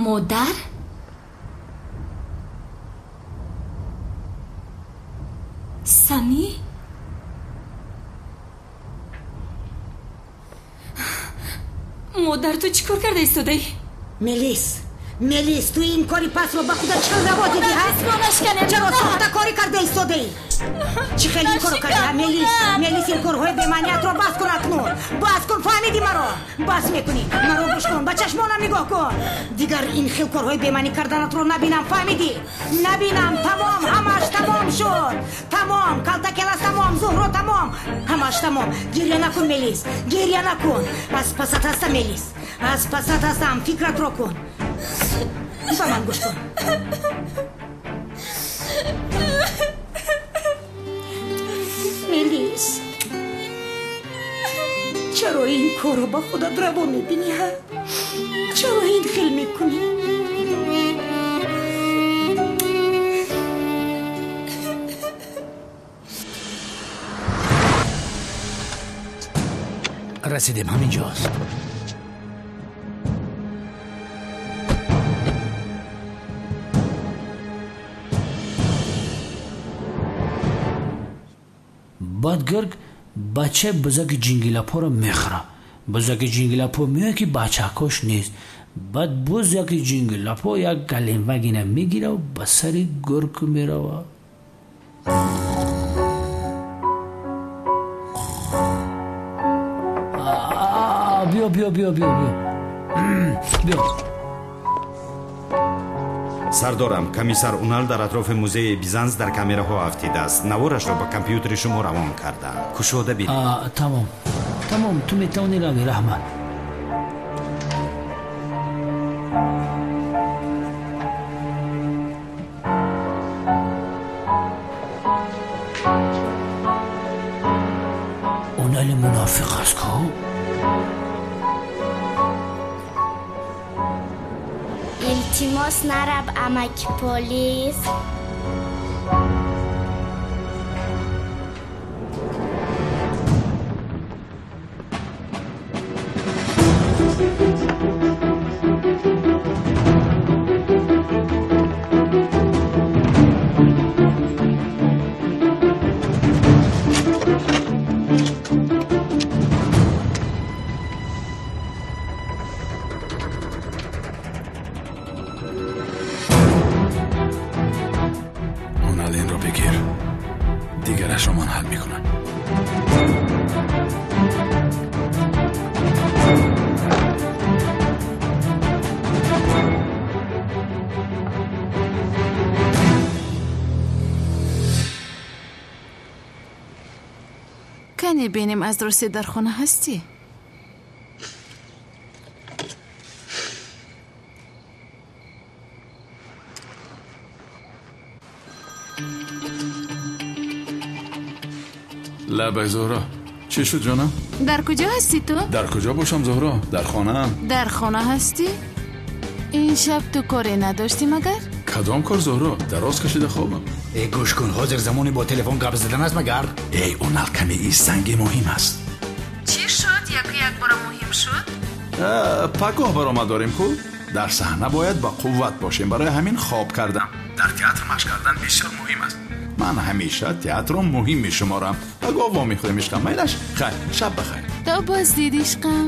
Модар? Сами? Модар, ту чӣ кор карда истодаӣ? Мелис, Мелис, ту ин кори пасро ба худат чӣ хел раво дидӣ, ҳа? Чаро сохта корӣ карда истодаӣ? Чӣ хел ин корро кардӣ, ҳа, Мелис? Мелис, ин корҳои бемаъниятро бас кун акнун. Бас кун, фаҳмидӣ маро? Бас мекунӣ. Маро гӯш кун, ба чашмонам нигоҳ кун. Дигар ин хел корҳои бемаънӣ карданатро набинам, фаҳмидӣ? Набинам, тамом, ҳамааш тамом шуд. Тамом, калтакелас тамом, Зуҳро тамом. Ҳамааш тамом. Гирья накун, Мелис, гирья накун. Аз пасат ҳастам, Мелис. Аз пасат ҳастам, фикратро кун. Ба ман гӯш кун. Мелис, чаро ин корро ба худат раво мебинӣ, ҳа? Чаро ин хел мекунӣ? Расидем, ҳамин ҷост. Баъд гург бачаи бузаки ҷингилапоро мехӯрад. Бузаки ҷингилапо меояд, ки бачакош нест. Баъд бузаки ҷингилапо як галемвагина мегирав, ба сари гург меравад. Биё, биё, биё, биё, биё, биё. Сардорам, комиссар Унал дар атрофи музеи Бизанс дар камераҳо афтидааст. Наворашро ба компютери шумо равон кардам. Кушода бинед. Тамом, тамом, ту метавонӣ равӣ, раҳмат. Унали мунофиқ аст ку? Илтимос, нараб, амаки полис. Онал, инро бигир, дигарашро ман ҳал мекунам. Кане бинем, аз рости дар хона ҳастӣ? Лабай, Зуҳро, чӣ шуд, ҷонам? Дар куҷо ҳастӣ ту? Дар куҷо бошам, Зуҳро? Дар хонаам. Дар хона ҳастӣ? Ин шаб ту коре надоштӣ магар? Кадом кор, Зуҳро? Дароз кашида хобам. Э, гӯш кун, ҳозир замони бо телефон гап задан аст магар? Эй, Унал, каме ист, занги муҳим аст. Чӣ шуд? Яку якбора муҳим шуд? Пагоҳ баромад дорем ку? Дар саҳна бояд ба қувват бошем, барои ҳамин хоб кардам. Дар театр машқ кардан бисёр муҳим аст. Ман ҳамеша театрро муҳим мешуморам. Пагоҳ вомехӯрем, ишқам, майлаш? Хайр, шаб бахайр. То боздид, ишқам.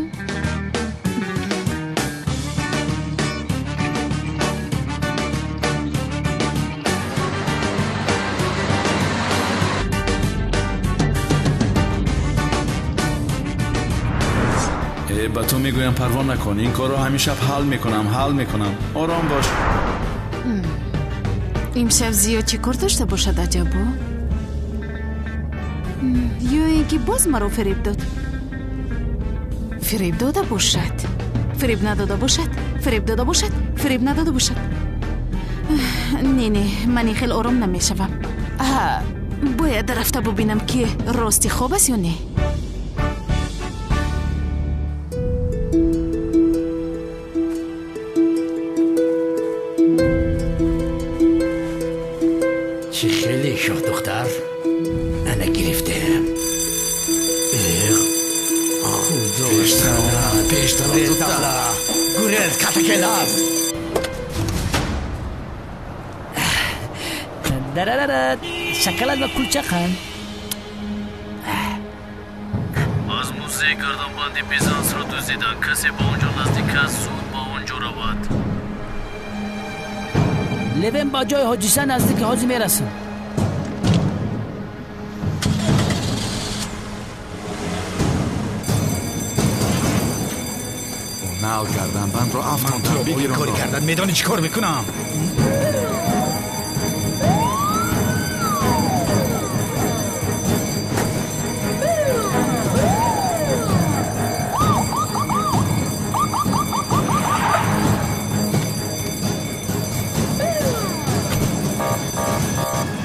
Э, ба ту мегӯям, парво накун, ин корро ҳамин шаб ҳал мекунам, ҳал мекунам, ором бош. Имшаб зиёд чӣ кор дошта бошад аҷабо? Ё ин ки боз маро фиреб дод? Фиреб дода бошад, фиреб надода бошад, фиреб дода бошад, фиреб надода бошад. Не, не, ман ин хел ором намешавам. Бояд рафта бубинам, ки рости хоб аст ё не. Чӣ хеле шоҳдухтар, ана гирифтем. Эх, худо, пештар, зудтар. Гурез, катакелас. Дарарара, шоколад ва кулча қанд. Аз музеи гарданбанди Бизансро дуздиданд. Касе ба он ҷо наздик аст, зуд ба он ҷо равад. Левен ба ҷои ҳодиса наздики ҳозир мерасад. Унал гарданбандро афтондам. Ман туро бо ин кори кардан медонӣ чӣ кор мекунам?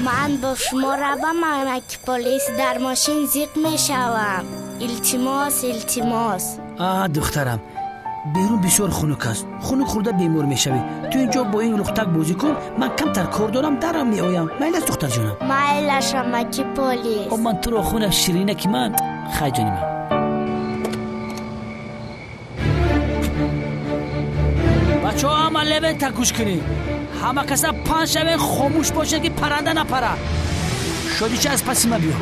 Ман бо шумо равам, амаки полис, дар мошин зиқ мешавам. Илтимос, илтимос. А, духтарам, берун бисёр хунук аст. Хунук хӯрда бемор мешавӣ. Ту инҷо бо ин лухтак бозӣ кун, ман камтар кор дорам, дарам меоям. Майл аст, духтарҷонам? Майлаш, амаки полис. О, ман туро хунам ширина ки ман. Хай, ҷони ман. Бачаҳо, ҳама Левента гӯш кунед. Ҳама каса панҷ шавен, хомӯш бошед, ки парранда напара. Шодича, аз паси ма биё.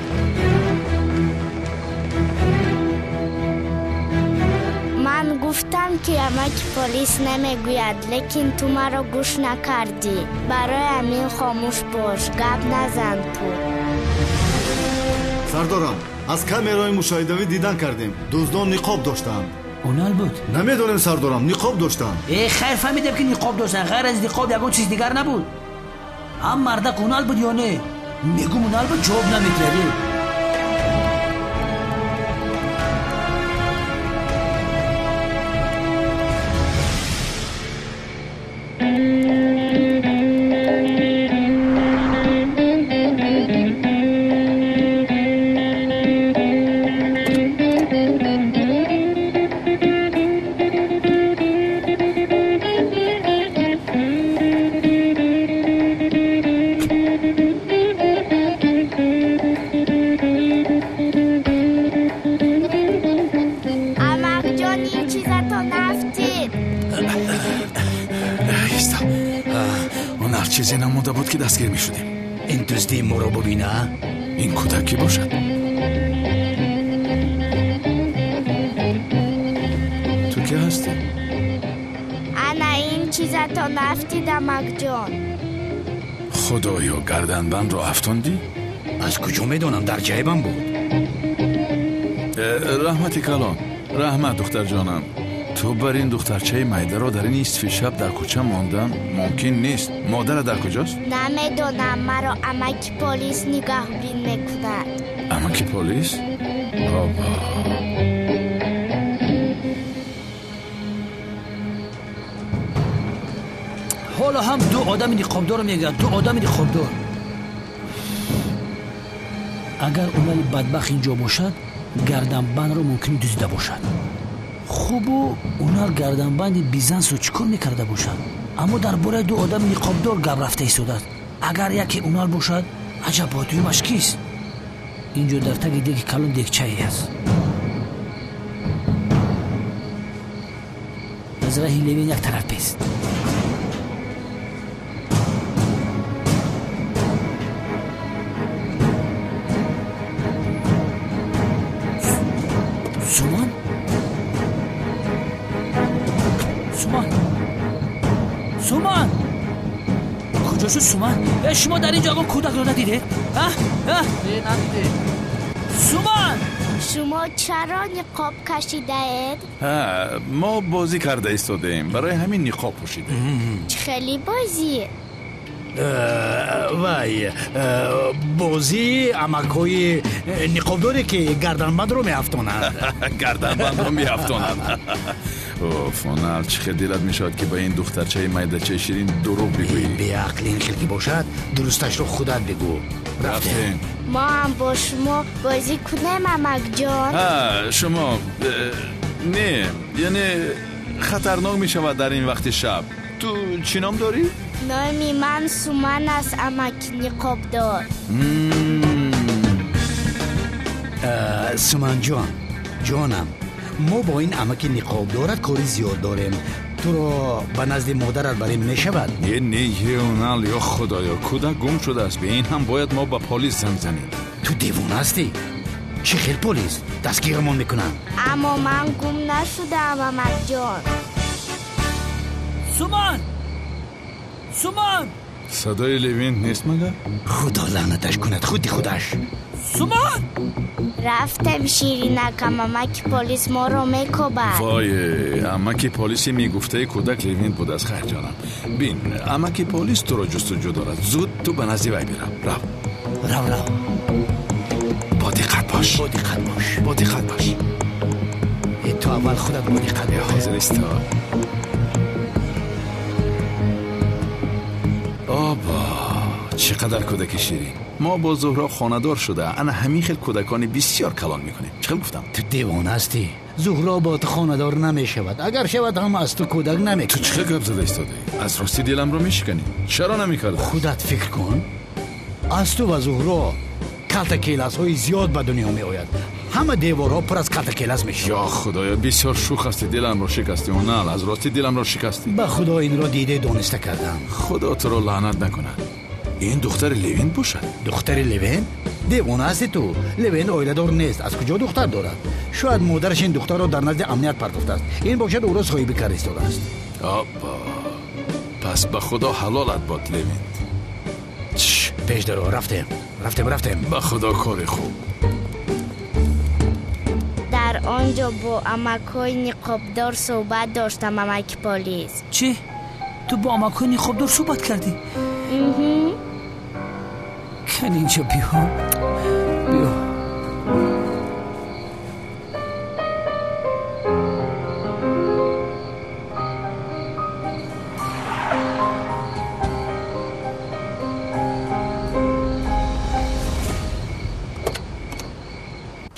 Ман гуфтам, ки амаки полис намегӯяд, лекин ту маро гӯш накардӣ. Барои ҳамин хомӯш бош, гап назан ту. Сардорам, аз камераҳои мушоҳидавӣ дидан кардем. Дуздон ниқоб доштанд. Унал буд? Намедонем, сардорам, ниқоб доштанд. Э, хайр, фаҳмидем, ки ниқоб доштанд. Ғайр аз ниқоб ягон чиз дигар набуд. Ам мардак Унал буд ё не? Мегум Унал буд, ҷавоб намедиҳад. Чизе намонда буд, ки дастгир мешудем. Ин дуздии моро бубина. Ин кӯдак кӣ бошад? Ту кӣ ҳастӣ? Ана ин чизатон афтид, амакҷон. Худоё, гарданбандро афтондӣ? Аз куҷо медонам, дар ҷайбам буд. Раҳмати калон. Раҳмат, духтарҷонам. Ту бар ин духтарчаи майдаро дар ин нисфи шаб дар кӯча мондан мумкин нест. Модара дар куҷост? Намедонам, маро амаки полис нигаҳбин мекунад. Амаки полис? Бобо. Ҳоло ҳам ду одами ниқобдорро мегӯяд, ду одами ниқобдор. Агар Унали бадбахт инҷо бошад, гарданбандро мумкин дуздида бошад. Хубу Унал гарданбанди Бизансро чӣ кор мекарда бошад? Аммо дар бораи ду одами ниқобдор гап рафта истодааст. Агар яке Унал бошад, аҷаб, бо дуюмаш кист? Инҷо дар таги деги калон дегчае аст. Аз раҳи Левен як тараф бест. Суман? Суман? Суман? Куҷо шуд Суман? Э, шумо дар ин ҷо ягон кӯдакро надидед? А? А? Не, надидем. Суман! Шумо чаро ниқоб кашидаед? Ҳа, мо бозӣ карда истодаем, барои ҳамин ниқоб пӯшидаем. Чӣ хеле бозӣ? Вай, бозии амакҳои ниқобдоре, ки гарданбандро меафтонанд. Гарданбандро меафтонанд. Оф, Унал, чӣ хел дилат мешавад, ки ба ин духтарчаи майдачаи ширин дурӯғ бигӯӣ. Беақл, ин хел ки бошад, дурусташро худат бигӯ. Рафтем. Мо ҳам бо шумо бозӣ кунем, амакҷон? Ҳа, шумо не, яъне хатарнок мешавад дар ин вақти шаб. Ту чӣ ном дорӣ? Номи ман Суман аст, амаки ниқобдор. Суманҷон, ҷонам, мо бо ин амаки ниқобдорат кори зиёд дорем. Туро ба назди модарат барем мешавад? Не, не, Унал, ё худоё, кӯдак гум шудааст. Бе ин ҳам бояд мо ба полис занг занем. Ту девона ҳастӣ? Чӣ хел полис? Дастгирамон мекунанд. Аммо ман гум нашудаам, амакҷон. Суман! Суман! Садои Левент нест магар? Худо лаънаташ кунад, худи худаш. Суман! Рафтем, ширинакам, амаки полис моро мекобад. Вой, амаки полиси мегуфтаи кӯдак Левент будааст. Хайр ҷонам, бин, амаки полис туро ҷустуҷӯ дорад. Зуд ту ба назди вай бирав. Рав, рав, рав. Бо диққат бош, бо диққат бош, бо диққат бош. Ту аввал худат бо диққат бош. Ҳозир исто. Оба, чӣ қадар кӯдаки ширин. Мо бо Зуҳро хонадор шуда ана ҳамин хел кӯдакони бисёр калон мекунем. Чӣ хел гуфтам? Ту девона ҳастӣ. Зуҳро бо ту хонадор намешавад. Агар шавад ҳам аз ту кӯдак намекунад. Ту чӣ хел гап зада истодаӣ? Аз ростӣ диламро мешиканӣ. Чаро намекарда? Худат фикр кун. Аз ту ва Зуҳро калтакеласҳои зиёд ба дунё меояд. Ҳама деворҳо пур аз калтакелас мешавад. Ё худоё, бисёр шӯх ҳастӣ. Диламро шикастӣ, Унал. Аз ростӣ диламро шикастӣ. Ба худо инро дида дониста кардам. Худо туро лаънат накунад. Ин духтари Левент бошад? Духтари Левент? Девона ҳастӣ ту. Левент оиладор нест. Аз куҷо духтар дорад? Шояд модараш ин духтарро дар назди амният партофтааст. Ин бошад ӯро соҳибӣ карда истодааст. Обо, пас ба худо ҳалолат бод, Левент. Чш, пеш даро. Рафтем, рафтем, рафтем. Ба худо кори хуб. Дар он ҷо бо амакҳои ниқобдор суҳбат доштам, амаки полис. Чӣ? Ту бо амакҳои ниқобдор суҳбат кардӣ? Кан инҷо биё, биё.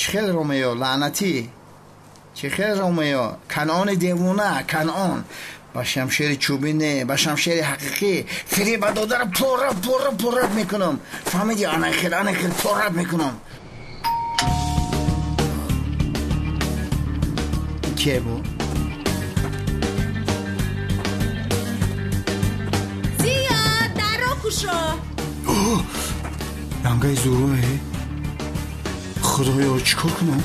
Чӣ хел Ромео, лаънатӣ? Чӣ хел Ромео? Канъони девона, Канъон. Ба шамшери чӯбӣ не, ба шамшери ҳақиқӣ фиреба додаро пора пора порат мекунам. Фаҳмидӣ? Ана хел, ана хел порат мекунам. Кие буд? Зиё, дарро кушо. Янгаи Зуҳрое? Худоё, чӣ кор кунам?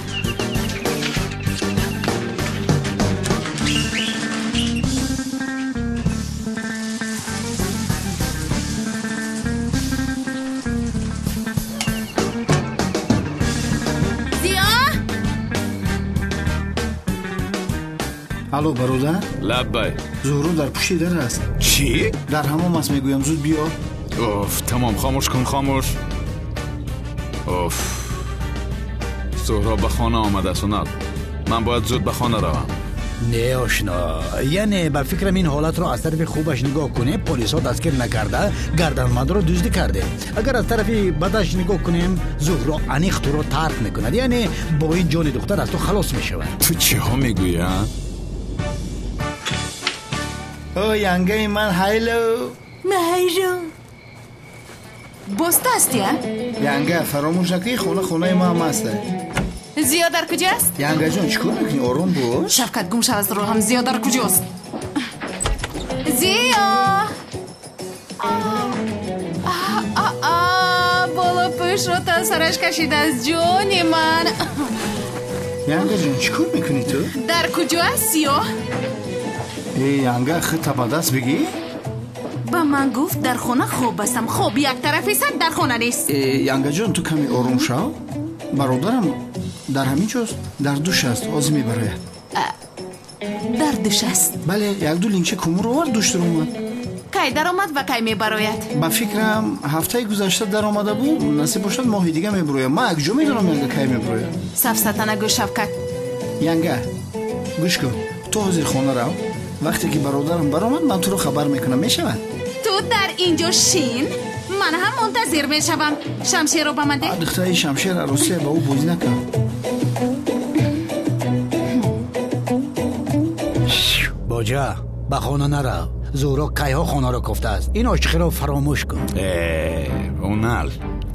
Алло, бародар? Лаббай. Зуҳро дар пушти дар аст. Чӣ? Дар ҳамом аст, мегӯям. Зуд биё. Оф, тамом, хомӯш кун, хомӯш. Оф, Зуҳро ба хона омадааст, Унал. Ман бояд зуд ба хона равам. Не, ошно, яъне ба фикрам ин ҳолатро аз тарафи хубаш нигоҳ кунем, полисҳо дастгир накарда гарданбандро дуздӣ кардем. Агар аз тарафи бадаш нигоҳ кунем, Зуҳро аниқ туро тарк мекунад. Яъне бо ин ҷони духтар аз ту халос мешавад. Ту чиҳо мегӯӣ, а? О, янгаи ман, ҳайло. Майрон, боз ту ҳастӣ, а? Янга, фаромӯш накунӣ, хона хонаи мо ҳам аст. Зиё дар куҷост? Янгаҷон, чӣ кор мекунӣ? Ором бош. Шавкат, гум шав аз роҳам. Зиё дар куҷост? Зиё! Болопӯшро та сараш кашидааст, ҷони ман. Янгаҷон, чӣ кор мекунӣ ту? Дар куҷо аст Зиё? Э, янга, худта ба даст бигӣ? Ба ман гуфт дар хона хоб ҳастам. Хоб як тараф истад, дар хона нест. Э, янгаҷон, ту каме ором шав. Бародарам дар ҳамин ҷост, дар душ аст, ҳозир мебарояд. Дар душ аст? Бале, якду линча кумур овард, душ даромад. Кай даромад ва кай мебарояд? Ба фикрам ҳафтаи гузашта даромада буд, насиб бошад моҳи дига мебарояд. Ман акҷо медонам янга кай мебарояд. Сафсата нагӯ, Шавкат. Янга, гӯш кун, ту ҳозир хона рав. Вақте ки бародарам баромад, ман туро хабар мекунам, мешавад? Ту дар ин ҷо шин, ман ҳам мунтазир мешавам. Шамшерро ба ман деҳ. Духтари шамшер арӯсия ба ӯ бозӣ накард. Боҷа, ба хона нарав. Зуҳро кайҳо хонаро кофтааст. Ин ошиқиро фаромӯш кун. Э, Унал,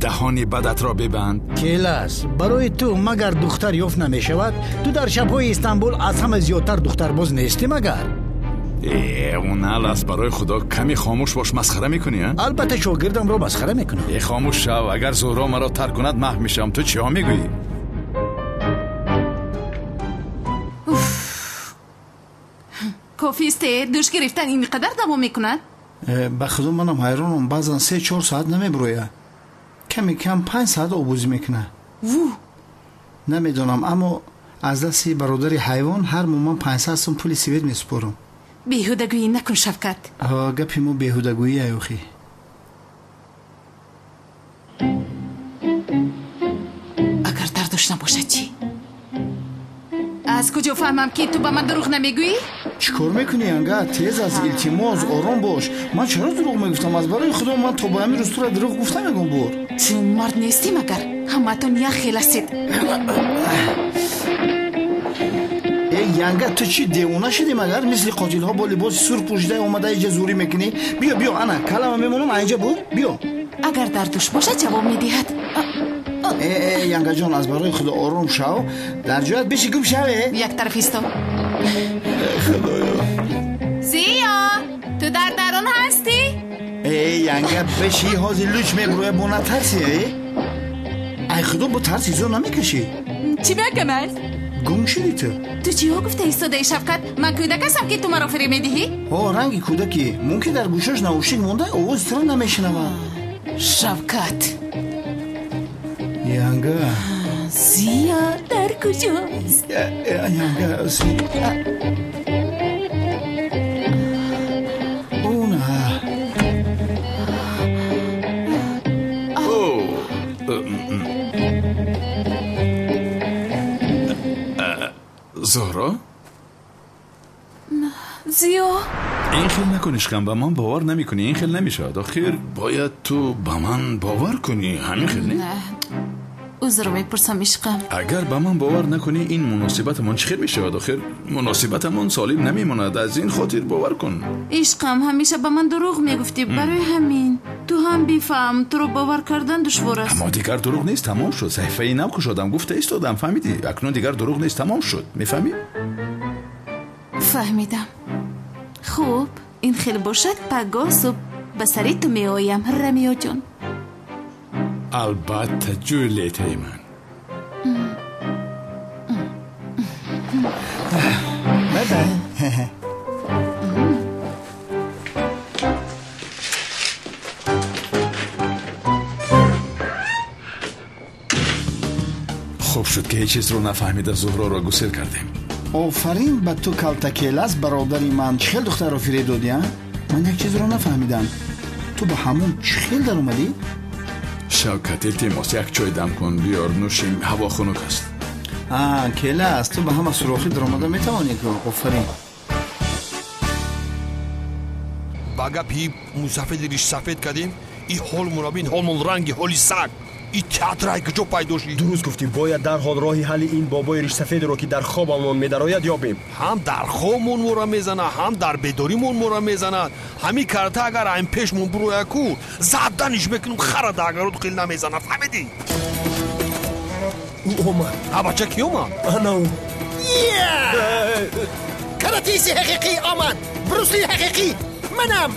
даҳони бадатро бибанд. Келас, барои ту магар духтар ёфт намешавад? Ту дар шабҳои Истанбул аз ҳама зиёдтар духтарбоз нестӣ магар? Унал аст, барои худо каме хомӯш бош, масхара мекунӣ? Албатта шогирдамро масхара мекунам. Хомӯш шав, агар Зуҳро маро тарк кунад маҳв мешавам. Ту чиҳо мегӯӣ? Кофист, душ гирифтан ин қадар давом мекунад? Ба худо манам ҳайронам, баъзан 3-4 соат намебирояд. Каме кам 5 соат обозӣ мекунад. Ву! Намедонам, аммо аз дасти бародари ҳайвон ҳар моҳ ман 500 сум пули свет месупорам. Беҳудагӯӣ накун, Шавкат. Гапи мо беҳудагӯӣ аюхӣ. Агар дардош набошад чӣ? Аз куҷо фаҳмам, ки ту ба ман дурӯғ намегӯӣ? Чӣ кор мекунӣ, анга? Тез аз илтимос, ором бош. Ман чаро дурӯғ мегуфтам? Аз барои худо ман то ба ҳамин рӯз тура дурӯғ гуфта мегӯм бур. Ту мард нестӣ магар? Ҳамаатон як хел ҳастед. Э, янга, ту чӣ девона шудӣ магар? Мисли қотилҳо бо либоси сурх пӯшида омада инҷа зӯрӣ мекунӣ? Биё, биё, ана калама мемонам, инҷа бур, биё. Агар дардуш бошад ҷавоб медиҳад. Э, янгаҷон, аз барои худо ором шав, дар ҷоят биши гум шав. Як тараф исто. Худоё. Зиё, ту дар дарун ҳастӣ? Э, янга, биши, ҳозир луч мебуроя, бо натарси. Ай худо, бо тарси зо намекашӣ. Чӣ мекам аст? Гум шудӣ ту. Ту чиҳо гуфта истодаи, Шавкат? Ман кӯдак ҳастам, ки ту маро фиреб медиҳӣ? Ҳо, ранги кӯдакӣ. Мумкин дар гӯшаш наушник монда, овози туро намешунавад. Шавкат. Янга. Зиё дар куҷост? Янга, Уна. Зуҳро? Зиё. Ин хел накун, ишқам, ба ман бовар намекунӣ, ин хел намешавад. Охир бояд ту ба ман бовар кунӣ, ҳамин хел не? Узр мепурсам, ишқам. Агар ба ман бовар накунӣ, ин муносибатамон чӣ хел мешавад? Охир муносибатамон солим намемонад, аз ин хотир бовар кун. Ишқам, ҳамеша ба ман дурӯғ мегуфтӣ, барои ҳамин ту ҳам бифаҳм, туро бовар кардан душвор аст. Аммо дигар дурӯғ нест, тамом шуд. Саҳифаи нав кушодам, гуфта истодам, фаҳмидӣ? Акнун дигар дурӯғ нест, тамом шуд. Мефаҳмӣ? Фаҳмидам. Хуб, ин хел бошад, пагоҳ субҳ ба сари ту меоям, Рамиёҷон. Албатта, Ҷулиетаи ман. Бай-бай. Хуб шуд, ки ҳеҷ чизро нафаҳмида Зуҳроро гусел кардем. Офарин ба ту, калтакелас, бародари ман. Чӣ хел духтарро фиреб додӣ, а? Ман як чизро нафаҳмидам. Ту ба ҳамон чӣ хел даромадӣ? Шавкат, илтимос, як чой дам кун, биёр, нӯшем, ҳаво хунук аст. А, келас, ту ба ҳама сурохӣ даромада метавонӣ ку? Офарин. Ба гапи мусафеди ришсафед кардем, и ҳол мураббин, ҳолмон ранги ҳоли саг. И театрай куҷо пайдо шид? Дуруст гуфтӣ, бояд дарҳол роҳи ҳалли ин бобои ришсафедро, ки дар хобамон медарояд, ёбем. Ҳам дар хобмон моро мезанад, ҳам дар бедоримон моро мезанад. Ҳамин карта агар айн пешмон бурояд ку, заданиш мекунем, хара дагарот қил намезанад, фаҳмидӣ? Ӯ омад. А бача ки омад? Ана ӯ. Каратиси ҳақиқӣ омад! Брусли ҳақиқӣ! Манам!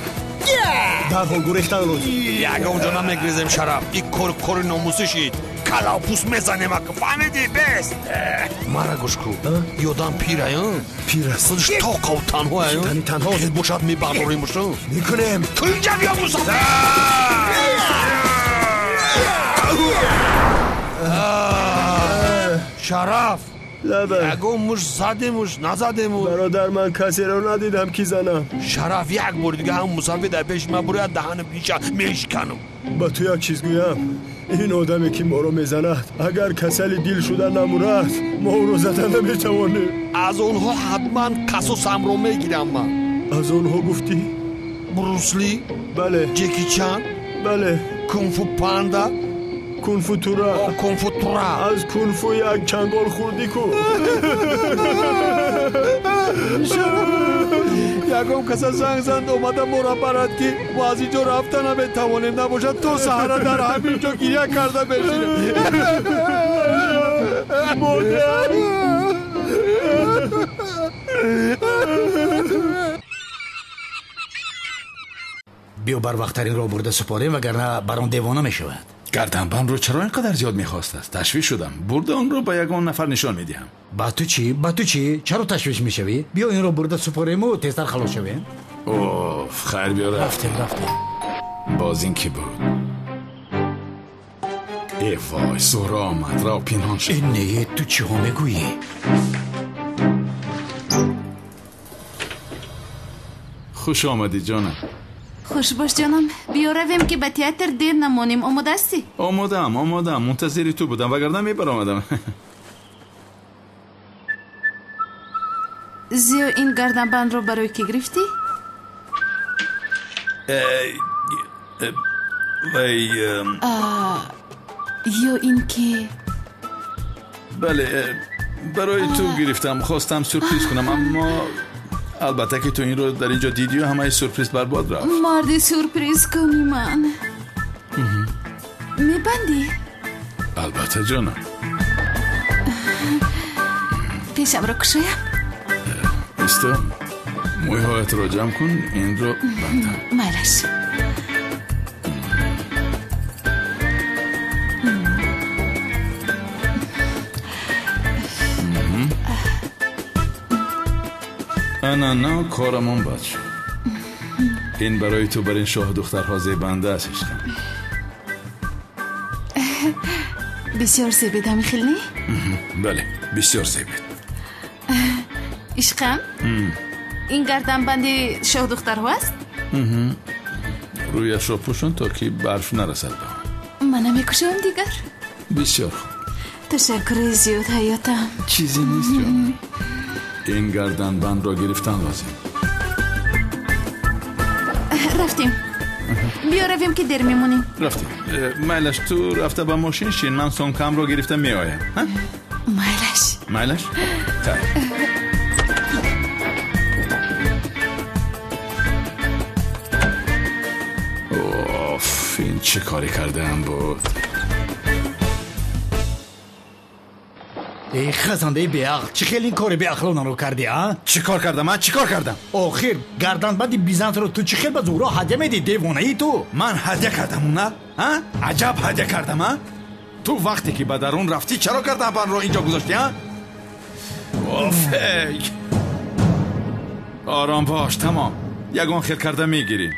Дарҳол гурехтан лозим. Ягон ҷо намегрезем, Шараф. И кор кори номусӣ шид. Калавпӯст мезанем, ака, фаҳмидӣ? Бес. Мара гӯш ку, ёдам пирай, пир аст. Худаш тоқаву танҳо, тани танҳо. Хел бошад, мебардорем боша. Мекунем. Ту инҷа биё, мусафир. Шараф, ягон муш задемуш, назадемуш? Бародар, ман касеро надидам, ки занам. Шараф, як бори дига ҳам мусафир дар пеши ман бурояд, даҳани биша мешиканам. Ба ту як чиз гӯям, ин одаме, ки моро мезанад, агар касали дил шуда намурад, мо ӯро зада наметавонем. Аз онҳо ҳатман қасосамро мегирам ман. Аз онҳо гуфтӣ? Брусли? Бале. Ҷеки Чан? Бале. Кунфу панда? Кунфутура. Кунфутура. Аз кунфу як чангол хӯрдӣ ку. Ягон каса занг занд, омада моро барад, ки мо аз ин ҷо рафта наметавонем. Набошад, то саҳара дар ҳамин ҷо гиря карда мешинем. Модар. Биё барвақттар инро бурда супорем, вагарна барон девона мешавад. Гарданбандро чаро ин қадар зиёд мехостааст? Ташвиш шудам. Бурда онро ба ягон нафар нишон медиҳам. Ба ту чӣ? Ба ту чӣ? Чаро ташвиш мешавӣ? Биё инро бурда супориму тезтар халос шавем. Оф, хайр, биё рафтем, рафтем. Боз ин кӣ буд? Э вой, Зуҳро омад, рав пинҳон шуд. Э не, ту чиҳо мегӯӣ? Хуш омадӣ, ҷонам. Хуш бош, ҷонам. Биё равем, ки ба театр дер намонем. Омода ҳастӣ? Омодаам, омодаам. Мунтазири ту будам, вагарна мебаромадам. Зиё, ин гарданбандро барои кӣ гирифтӣ? Вай, ё ин ки бале, барои ту гирифтам. Хостам сюрприз кунам, аммо албатта ки ту инро дар инҷо дидию ҳамаи сюрприз барбод рафт. Марди сюрприз куни ман. Мебандӣ? Албатта, ҷонам. Пешамро кушоям? Исто, мӯйҳоятро ҷамъ кун, инро бандам. Майлаш. Ана на, корамон бад шуд. Ин барои ту бар ин шоҳдухтарҳо зебанда аст, ишқам. Бисёр зебед, ҳамин хел не? Бале, бисёр зебед. Ишқам, ин гарданбанди шоҳдухтарҳо аст? Рӯяшро пӯшон, то ки барф нарасад ба он. Мана мекушоям дигар. Бисёр хуб. Ташаккури зиёд, ҳаётам. Чизе нест, ҷонам. Ин гарданбандро гирифтан лозим. Рафтем. Биё равем, ки дер мемонем. Рафтем. Майлаш, ту рафта ба мошин шин, ман сумкамро гирифта меоям. Майлаш. Майлаш? Хайр. Оф, ин чӣ коре кардаам буд? Эй хазандаи беақл, чӣ хел ин кори беақлонаро кардӣ, а? Чӣ кор кардам? Ман чӣ кор кардам? Охир, гарданбанди Бизансро ту чӣ хел ба Зуҳро ҳадя медиҳӣ, девонаи ту? Ман ҳадя кардам, на? А? Аҷаб ҳадя кардам, а? Ту вақте ки ба дарун рафтӣ, чаро гарданбандро инҷо гузоштӣ, а? Оф, ором бош, тамом. Ягон хел карда мегирӣ.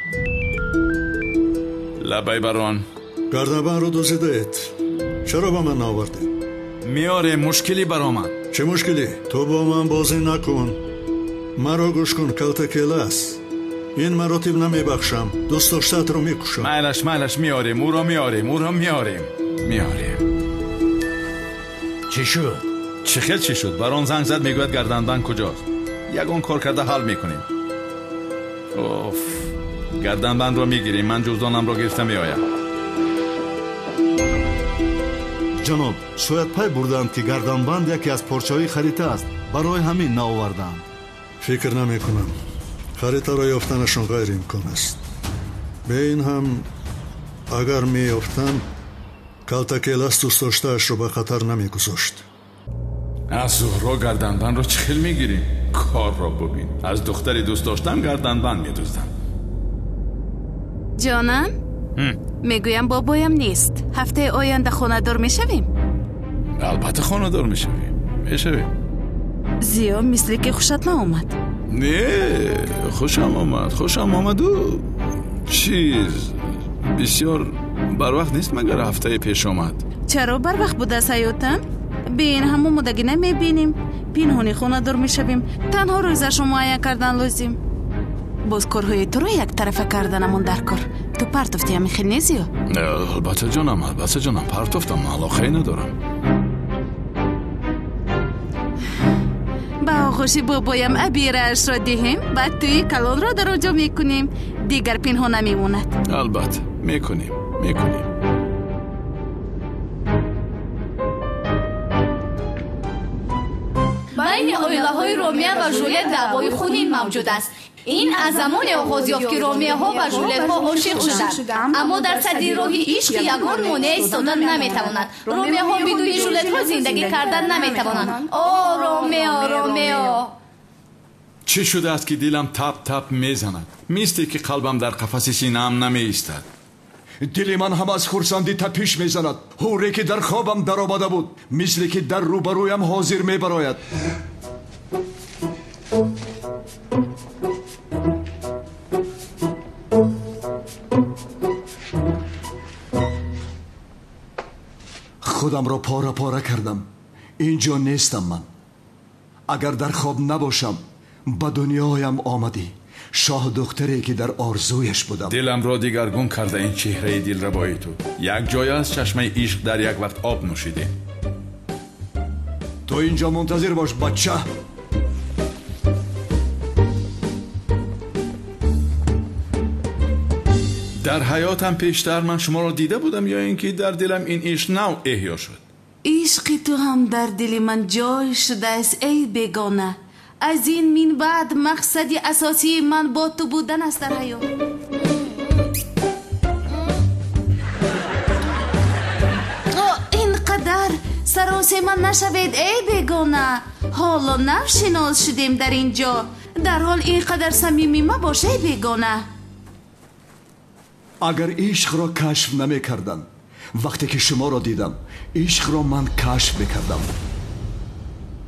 Лабай барон. Гарданбандро дуздидаед. Чаро ба ман наовардед? Меорем, мушкилӣ баромад. Чӣ мушкилӣ? Ту бо ман бозӣ накун. Маро гӯш кун, калтакелас. Ин маротиб намебахшам. Дӯстдоштаатро мекушам. Майлаш, майлаш, меорем, ӯро меорем, ӯро меорем. Меорем. Чӣ шуд? Чӣ хел чӣ шуд? Барон занг зад, мегӯяд гарданбанд куҷост. Ягон кор карда ҳал мекунем. Оф, гарданбандро мегирем, ман ҷуздонамро гирифта меоям. Ҷаноб, шояд пай бурданд, ки гарданбанд яке аз порчаҳои харита аст. Барои ҳамин наоварданд. Фикр намекунам. Харитаро ёфтанашон ғайриимкон аст. Бе ин ҳам агар меёфтанд, калтакелас дӯстдоштаашро ба хатар намегузошт. Аз Зуҳро гарданбандро чӣ хел мегирем? Корро бубин. Аз духтари дӯст доштам гарданбанд медуздам. Ҷонам, мегӯям бобоям нест. Ҳафтаи оянда хонадор мешавем? Албатта хонадор мешавем. Мешавем. Зиё, мисли ки хушат наомад. Не, хушам омад, хушам омаду чиз бисёр барвақт нест, магар ҳафтаи пеш омад. Чаро барвақт будааст, ҳаётам? Бе ин ҳам омодагӣ намебинем. Пинҳони хонадор мешавем. Танҳо рӯзашро муайян кардан лозим. Боз корҳои туро яктарафа карданамон дар кор. Ту партофтӣ, ҳамин хел не, Зиё? Албатта ҷонам, албатта ҷонам, партофтам, алоқае надорам. Ба оғӯши бобоям абираашро диҳем, баъд тӯи калонро дар он ҷо мекунем. Дигар пинҳон намемонад. Албатта, мекунем, мекунем. Байни оилаҳои Ромео ва Жулет даъвои хунин мавҷуд аст. Ин аз замоне оғоз ёфт, ки Ромеоҳо ба Жулетҳо ошиқ шуданд. Аммо дар садди роҳи ишқ ягон монеа истода наметавонад. Ромеоҳо бидуни Жулетҳо зиндагӣ кардан наметавонанд. О, Ромео, Ромео! Чӣ шудааст ки дилам тап-тап мезанад? Мисле ки қалбам дар қафаси синаам намеистад. Дили ман ҳам аз хурсандӣ тапиш мезанад. Ҳуре ки дар хобам даромада буд, мисле ки дар рӯбарӯям ҳозир мебарояд. Худамро пора-пора кардам. Инҷо нестам ман. Агар дар хоб набошам, ба дунёям омадӣ. Шоҳдухтаре ки дар орзуяш будам. Диламро дигаргун карда ин чеҳраи дилрабои ту. Як ҷоя аз чашмаи ишқ дар як вақт об нӯшидем. Ту инҷо мунтазир бош, бача. Дар ҳаётам пештар ман шуморо дида будам ё ин ки дар дилам ин ишқ нав эҳё шуд? Ишқи ту ҳам дар дили ман ҷой шудааст, эй бегона. Аз ин мин баъд мақсади асосии ман бо ту будан аст дар ҳаёт. Ин қадар саросема нашавед, эй бегона. Ҳоло нав шинос шудем дар ин ҷо. Дарҳол ин қадар самимӣ мабош, эй бегона. Агар ишқро кашф намекардам, вақте ки шуморо дидам, ишқро ман кашф мекардам.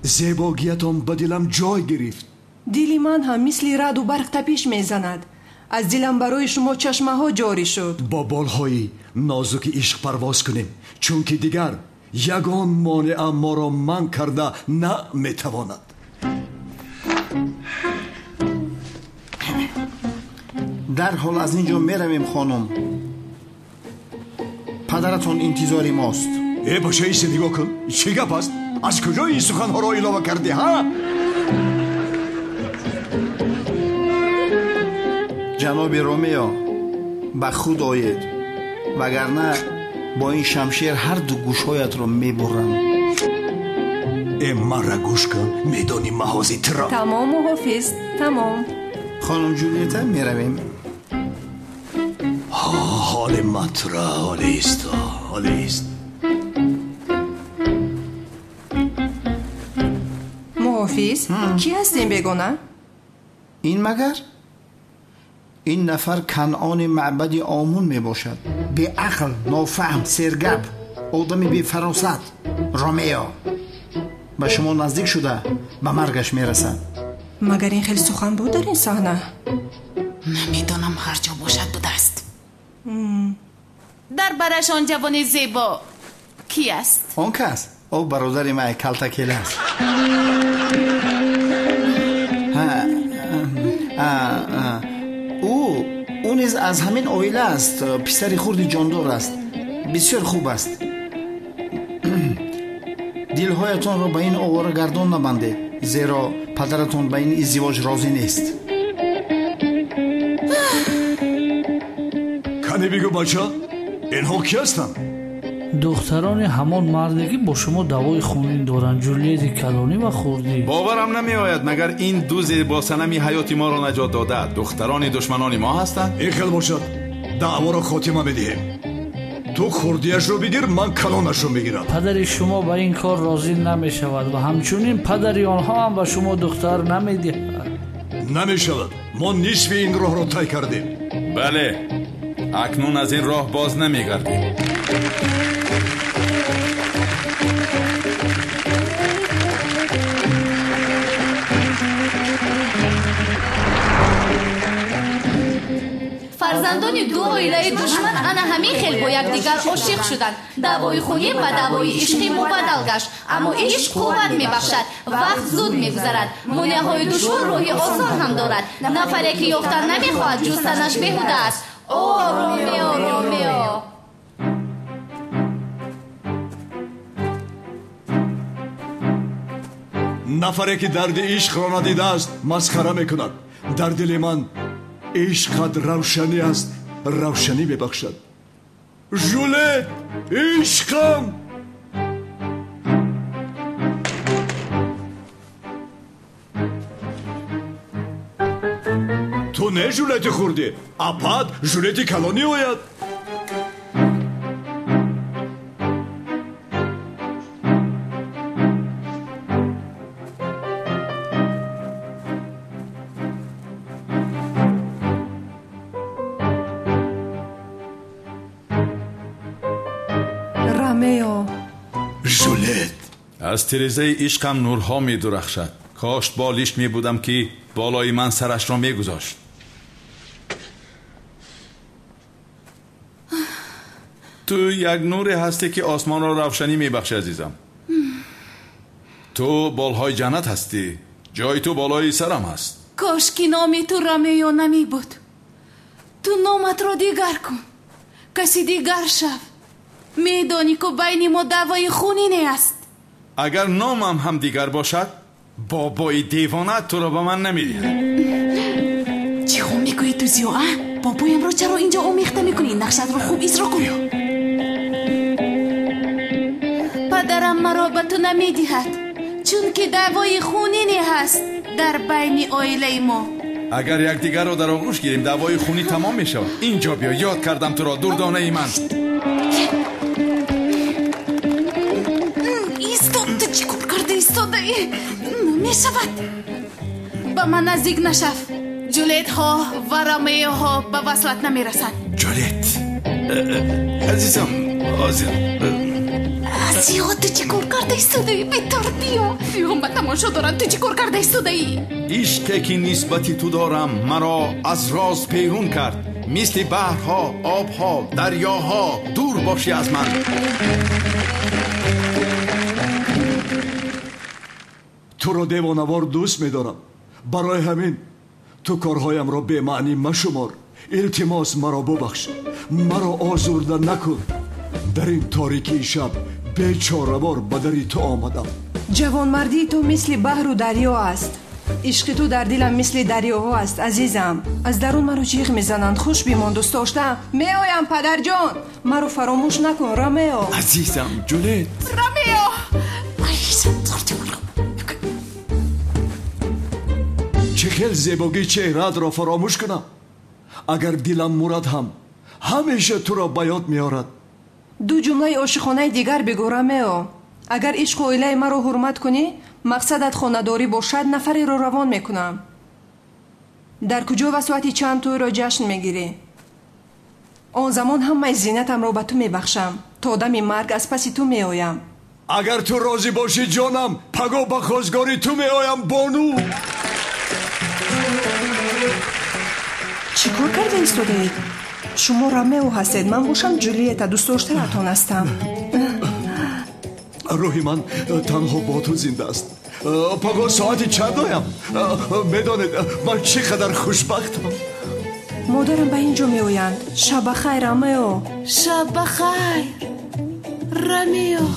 Зебогиятон ба дилам ҷой гирифт. Дили ман ҳам мисли раъду барқ тапиш мезанад. Аз дилам барои шумо чашмаҳо ҷорӣ шуд. Бо болҳои нозуки ишқ парвоз кунем, чунки дигар ягон монеа моро манъ карда наметавонад. Дарҳол аз ин ҷо меравем, хонум. Падаратон интизори мост. Э, бача, исе нигоҳ кун. Чӣ гап аст? Аз куҷо ин суханҳоро илова кардӣ, ҳа? Ҷаноби Ромео, ба худ оед, вагарна бо ин шамшер ҳар ду гӯшҳоятро мебурам. Э, манра гӯш кун, медонӣ маҳози туро. Тамом, муҳофиз, тамом. Хонум Ҷулиета, меравем. Ҳоли матра ҳолист, ҳолист. Муҳофиз, кӣ ҳаст ин бегона? Ин магар? Ин нафар Канъони маъбади Омун мебошад. Беақл, нофаҳм, сергап, одами бефаросат. Ромео ба шумо наздик шуда ба маргаш мерасад. Магар ин хел сухан буд дар ин саҳна? Намедонам, ҳар ҷо бошад будааст. Дар бараш он ҷавони зебо кӣ аст? Он кас? Ӯ бародари ман калтакел аст. Ӯ низ аз ҳамин оила аст. Писари хурди ҷондор аст. Бисёр хуб аст. Дилҳоятонро ба ин овора гардон набандед, зеро падаратон ба ин издивоҷ розӣ нест. Кане бигӯ, бача, инҳо кӣ ҳастанд? Духтарони ҳамон марде ки бо шумо даъвои хунин доранд, Ҷулиети калонӣ ва хурдӣ. Боварам намеояд, магар ин ду зебосанами ҳаёти моро наҷот дода духтарони душманони мо ҳастанд? Ин хел бошад, даъворо хотима медиҳем. Ту хурдиашро бигир, ман калонашро мегирам. Падари шумо ба ин кор розӣ намешавад ва ҳамчунин падари онҳо ҳам ба шумо духтар намедиҳад. Намешавад. Мо нисфи ин роҳро тай кардем. Бале, акнун аз ин роҳ боз намегардем. Фарзандони ду оилаи душман ана ҳамин хел бо якдигар ошиқ шуданд. Даъвои хунин ба даъвои ишқӣ мубаддал гашт, аммо ишқ қувват мебахшад. Вақт зуд мегузарад. Монеаҳои душвор роҳи осон ҳам дорад. Нафаре ки ёфтан намехоҳад, ҷустанаш беҳуда аст. О, Ромео, Ромео! Нафаре ки дарди ишқро надидааст, масхара мекунад. Дар дили ман ишқат равшанӣ аст, равшанӣ мебахшад. Жулет, ишқам! Ту не Жулети хурдӣ, апад Жулети калонӣ ояд. Аз тирезаи ишқам нурҳо медурахшад. Кош болишт мебудам, ки болои ман сарашро мегузошт. Ту як нуре ҳастӣ, ки осмонро равшанӣ мебахшӣ, азизам. Ту болҳои ҷаннат ҳастӣ. Ҷои ту болои сарам аст. Кош ки номи ту Ромео намебуд. Ту номатро дигар кун, каси дигар шав. Медонӣ, ку байни мо даъвои хунине аст. Агар номам ҳам дигар бошад, бобои девона туро ба ман намедиҳад. Чӣ хом мегӯӣ ту, Зиё, а? Бобоямро чаро инҷо омехта мекунӣ? Нақшатро хуб иҷро кун. Падарам маро ба ту намедиҳад, чунки даъвои хунине ҳаст дар байни оилаи мо. Агар якдигарро дар оғӯш гирем, даъвои хунӣ тамом мешавад. Инҷо биё, ёд кардам туро, дурдонаи ман. Истод, ту чӣ кор карда истодаӣ? Намешавад. Ба ман наздик нашав. Ҷулетҳо ва Ромеоҳо ба васлат намерасанд. Ҷулет, азизам, ҳозир. Зиё, ту чӣ кор карда истодаӣ? Бетарбиё. Биё, ба тамошо доранд, ту чӣ кор карда истодаӣ? Ишқе ки нисбати ту дорам, маро аз роз берун кард. Мисли баҳрҳо, обҳо, дарёҳо дур бошӣ аз ман. Туро девонавор дӯст медорам. Барои ҳамин ту корҳоямро бемаънӣ машумор. Илтимос, маро бубахш, маро озурда накун. Дар ин торикии шаб бечоравор ба дари ту омадам. Ҷавонмардии ту мисли баҳру дарё аст. Ишқи ту дар дилам мисли дарёҳо аст, азизам. Аз дарун маро ҷиғ мезананд. Хуш бимон, дӯстдоштаам. Меоям, падарҷон. Маро фаромӯш накун, Ромео. Азизам, Ҷулет. Ромео! Чӣ хел зебогии чеҳраатро фаромӯш кунам? Агар дилам мурад ҳам, ҳамеша туро ба ёд меорад. Ду ҷумлаи ошиқонаи дигар бигӯ, Ромео. Агар ишқу оилаи маро ҳурмат кунӣ, мақсадат хонадорӣ бошад, нафареро равон мекунам. Дар куҷо ва соати чанд тӯйро ҷашн мегирӣ? Он замон ҳамаи зинатамро ба ту мебахшам. То дами марг аз паси ту меоям. Агар ту розӣ бошӣ, ҷонам, паго ба хозгории ту меоям, бону. Чӣ кор карда истодаед? Шумо Ромео ҳастед, ман бошам Ҷулиета, дӯстдоштаратон ҳастам. Рӯҳи ман танҳо бо ту зинда аст. Паго соати чанд оям? Медонед, ман чӣ қадар хушбахтам. Модарам ба ин ҷо меоянд. Шаб ба хайр, Ромео. Шаб ба хайр, Ромео.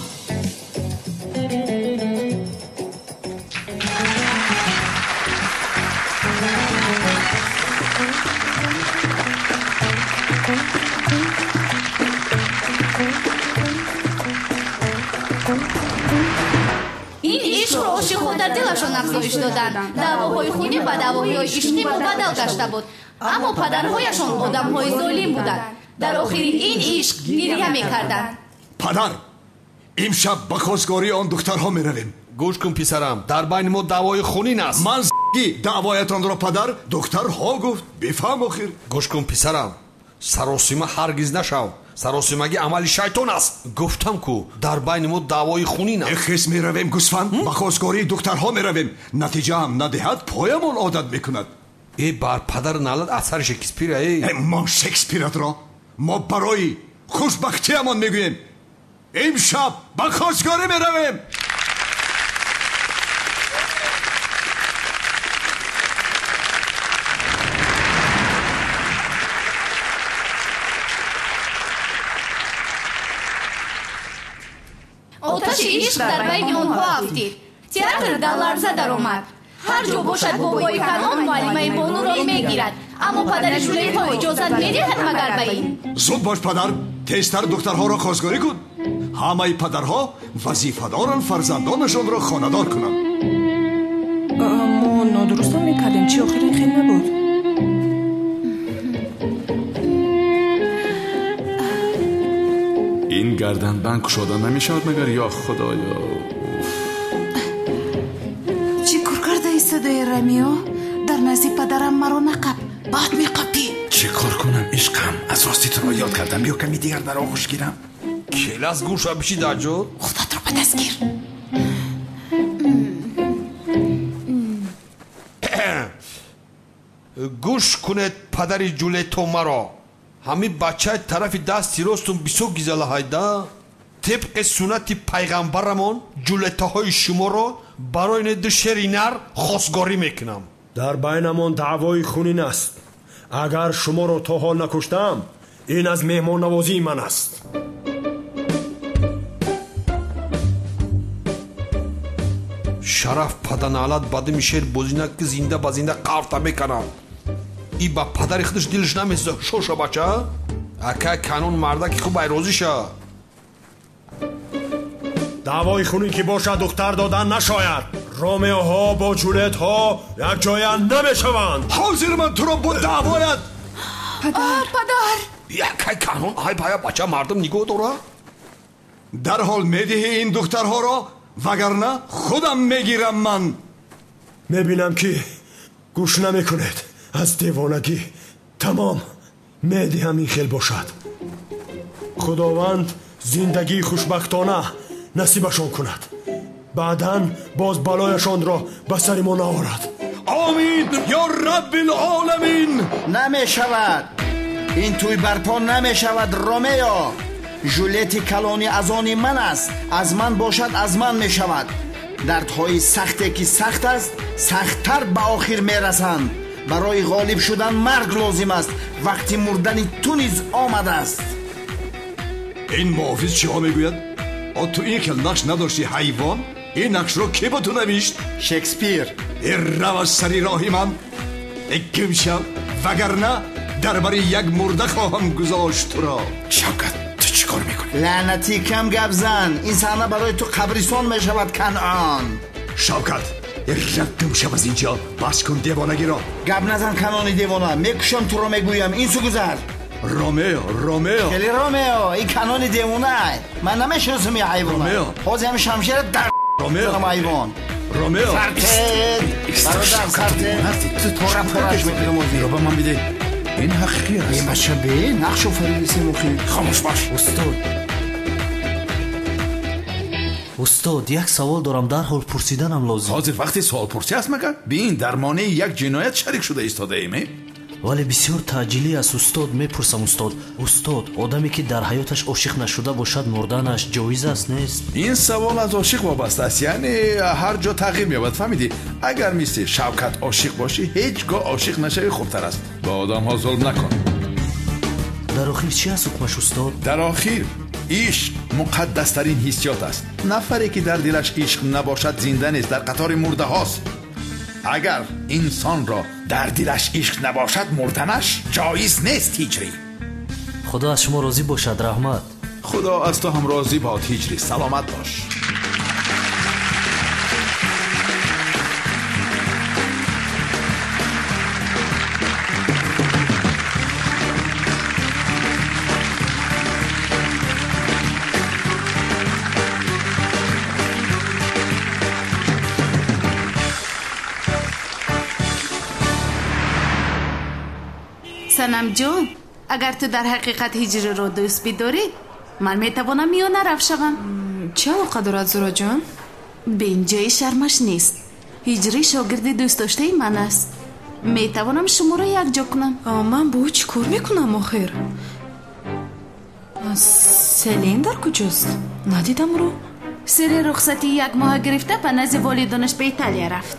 Ин ишқро ошиқҳо дар дилашон афзоиш доданд. Даъвоҳои хунӣ ба даъвоҳои ишқӣ мубаддал гашта буд, аммо падарҳояшон одамҳои золим буданд. Дар охири ин ишқ гиря мекарданд. Падар, имшаб ба хозгории он духтарҳо меравем. Гӯш кун, писарам, дар байни мо даъвои хунин аст. Ман даъвоятонро, падар, духтарҳо гуфт. Бифаҳм охир. Гӯш кун, писарам, саросима ҳаргиз нашав. Саросимагӣ амали шайтон аст. Гуфтам ку, дар байни мо даъвои хунин аст. Хес меравем, гӯсфанд, ба хозгории духтарҳо меравем. Натиҷаам надиҳад, поямон одат мекунад. Э, бар падар налат асари Шекспира. Э, мо Шекспиратро мо барои хушбахтиамон мегӯем. Имшаб ба хозгорӣ меравем. Оташи ишқ дар байни онҳо афтид. Театр дар ларза даромад. Ҳар ҷо бошад, бобои Канон муаллимаи бонуро мегирад, аммо падари Жулетҳо иҷозат медиҳад магар ба ин? Зуд бош, падар, тезтар духтарҳоро хозгорӣ кун. Ҳамаи падарҳо вазифадоранд фарзандонашонро хонадор кунанд. Мо нодурустам мекардем, чӣ охир ин хел набуд. Ин гарданбанд кушода намешавад магар, ё худоё? Чӣ кор карда истодаи, Ромео? Дар назди падарам маро нақаб, баъд меқапӣ. Чӣ кор кунам, ишқам? Аз рости туро ёд кардам. Биё, ками дигар дар оғӯш гирам. Келас гӯша биши даҷо. Худатро ба даст гир. Гӯш кунед падари Ҷулетто маро. Ҳамин бачаи тарафи дасти ростум бисёр гизалаҳайда. Тибқи суннати пайғамбарамон ҷулеттаҳои шуморо барои не ду шери нар хосгорӣ мекунам. Дар байнамон даъвои хунин аст. Агар шуморо то ҳол накуштам, ин аз меҳмоннавозии ман аст. Шараф паданаалат ба дими шер бозӣ ки зинда ба зинда қавта мекунам. И ба падари худаш дилаш намесӯза. Шоша бача, акай канон мардаки хуб айрозӣ ша. Даъвои хунин ки бошад, духтар додан нашояд. Ромеоҳо бо ҷулетҳо якҷоя намешаванд. Ҳозир ман туро бо даъвоят. Падар, падар. Якай канон ай бая бача мардум нигоҳ дора. Дарҳол медиҳӣ ин духтарҳоро, вагарна худам мегирам ман. Мебинам ки гӯш намекунед. Аз девонагӣ тамом медиҳам, ин хел бошад. Худованд зиндагии хушбахтона насибашон кунад. Баъдан боз балояшонро ба сари мо наорад. Омин ё раббилоламин. Намешавад, ин тӯй барпо намешавад. Ромео, Жулети калони аз они ман аст. Аз ман бошад, аз ман мешавад. Дардҳои сахте ки сахт аст, сахттар ба охир мерасанд. Барои ғолиб шудан марг лозим аст. Вақти мурдани ту низ омадааст. Ин муҳофиз чиҳо мегӯяд? О, ту ин хел нақш надошти, ҳайвон? Ин нақшро ки ба ту навишт? Шекспир. Рав аз сари роҳи ман, гим шав, вагарна дар бари як мурда хоҳам гузошт туро. Шавкат, ту чӣ кор мекунӣ? Лаънатӣ, кам гап зан. Ин саҳна барои ту қабристон мешавад, Канъон. Шавкат, рав гум шав аз инҷо. Бас кун девонагиро. Гап назан, Канони девона. Мекушам туро, мегӯям. Ин су гузар. Ромео, Ромео. Хеле Ромео, ин Канони девона. Ман намешиносам ин ҳайвона. Ромео. Ҳозир ҳамин шамшера дар Ромео. ҳайвон. Ромео. Сартед. Бародар, сартед. Тора пораш мекунам ҳозир. Ба ман биде. Ин ҳақиқӣ аст. Ин бача бе нақш офаридисем охи. Хомӯш бош. Устод. Устод, як савол дорам, дарҳол пурсиданам лозим. Ҳозир вақти суолпурсӣ аст магар? Бин, дар монеи як ҷиноят шарик шуда истодаем, э? Вале бисёр таъҷилӣ аст, устод. Мепурсам, устод. Устод, одаме ки дар ҳаёташ ошиқ нашуда бошад, мурданаш ҷоиз аст, нест? Ин савол аз ошиқ вобаста аст, яъне ҳар ҷо тағйир меёбад, фаҳмидӣ? Агар мисли Шавкат ошиқ бошӣ, ҳеҷ гоҳ ошиқ нашавӣ хубтар аст. Ба одамҳо зулм накун. Дар охир чӣ аст ҳукмаш, устод? Дар охир ишқ муқаддастарин ҳиссиёт аст. Нафаре ки дар дилаш ишқ набошад, зинда нест, дар қатори мурдаҳост. Агар инсонро дар дилаш ишқ набошад, мурданаш ҷоиз нест, Ҳиҷрӣ. Худо аз шумо розӣ бошад, раҳмат. Худо аз ту ҳам розӣ бод, Ҳиҷрӣ. Саломат бош. Санамҷон, агар ту дар ҳақиқат ҳиҷриро дӯст бидорӣ, ман метавонам миёнарав шавам. Чӣ алоқа дорад, Зуроҷон? Бин, ҷои шармаш нест. Ҳиҷрӣ шогирди дӯстдоштаи ман аст. Метавонам шуморо якҷо кунам. Ман бо ӯ чӣ кор мекунам охир? Селин дар куҷост? Надидам ӯро. Сири рухсати як моҳа гирифта ба назди волидонаш ба Италия рафт.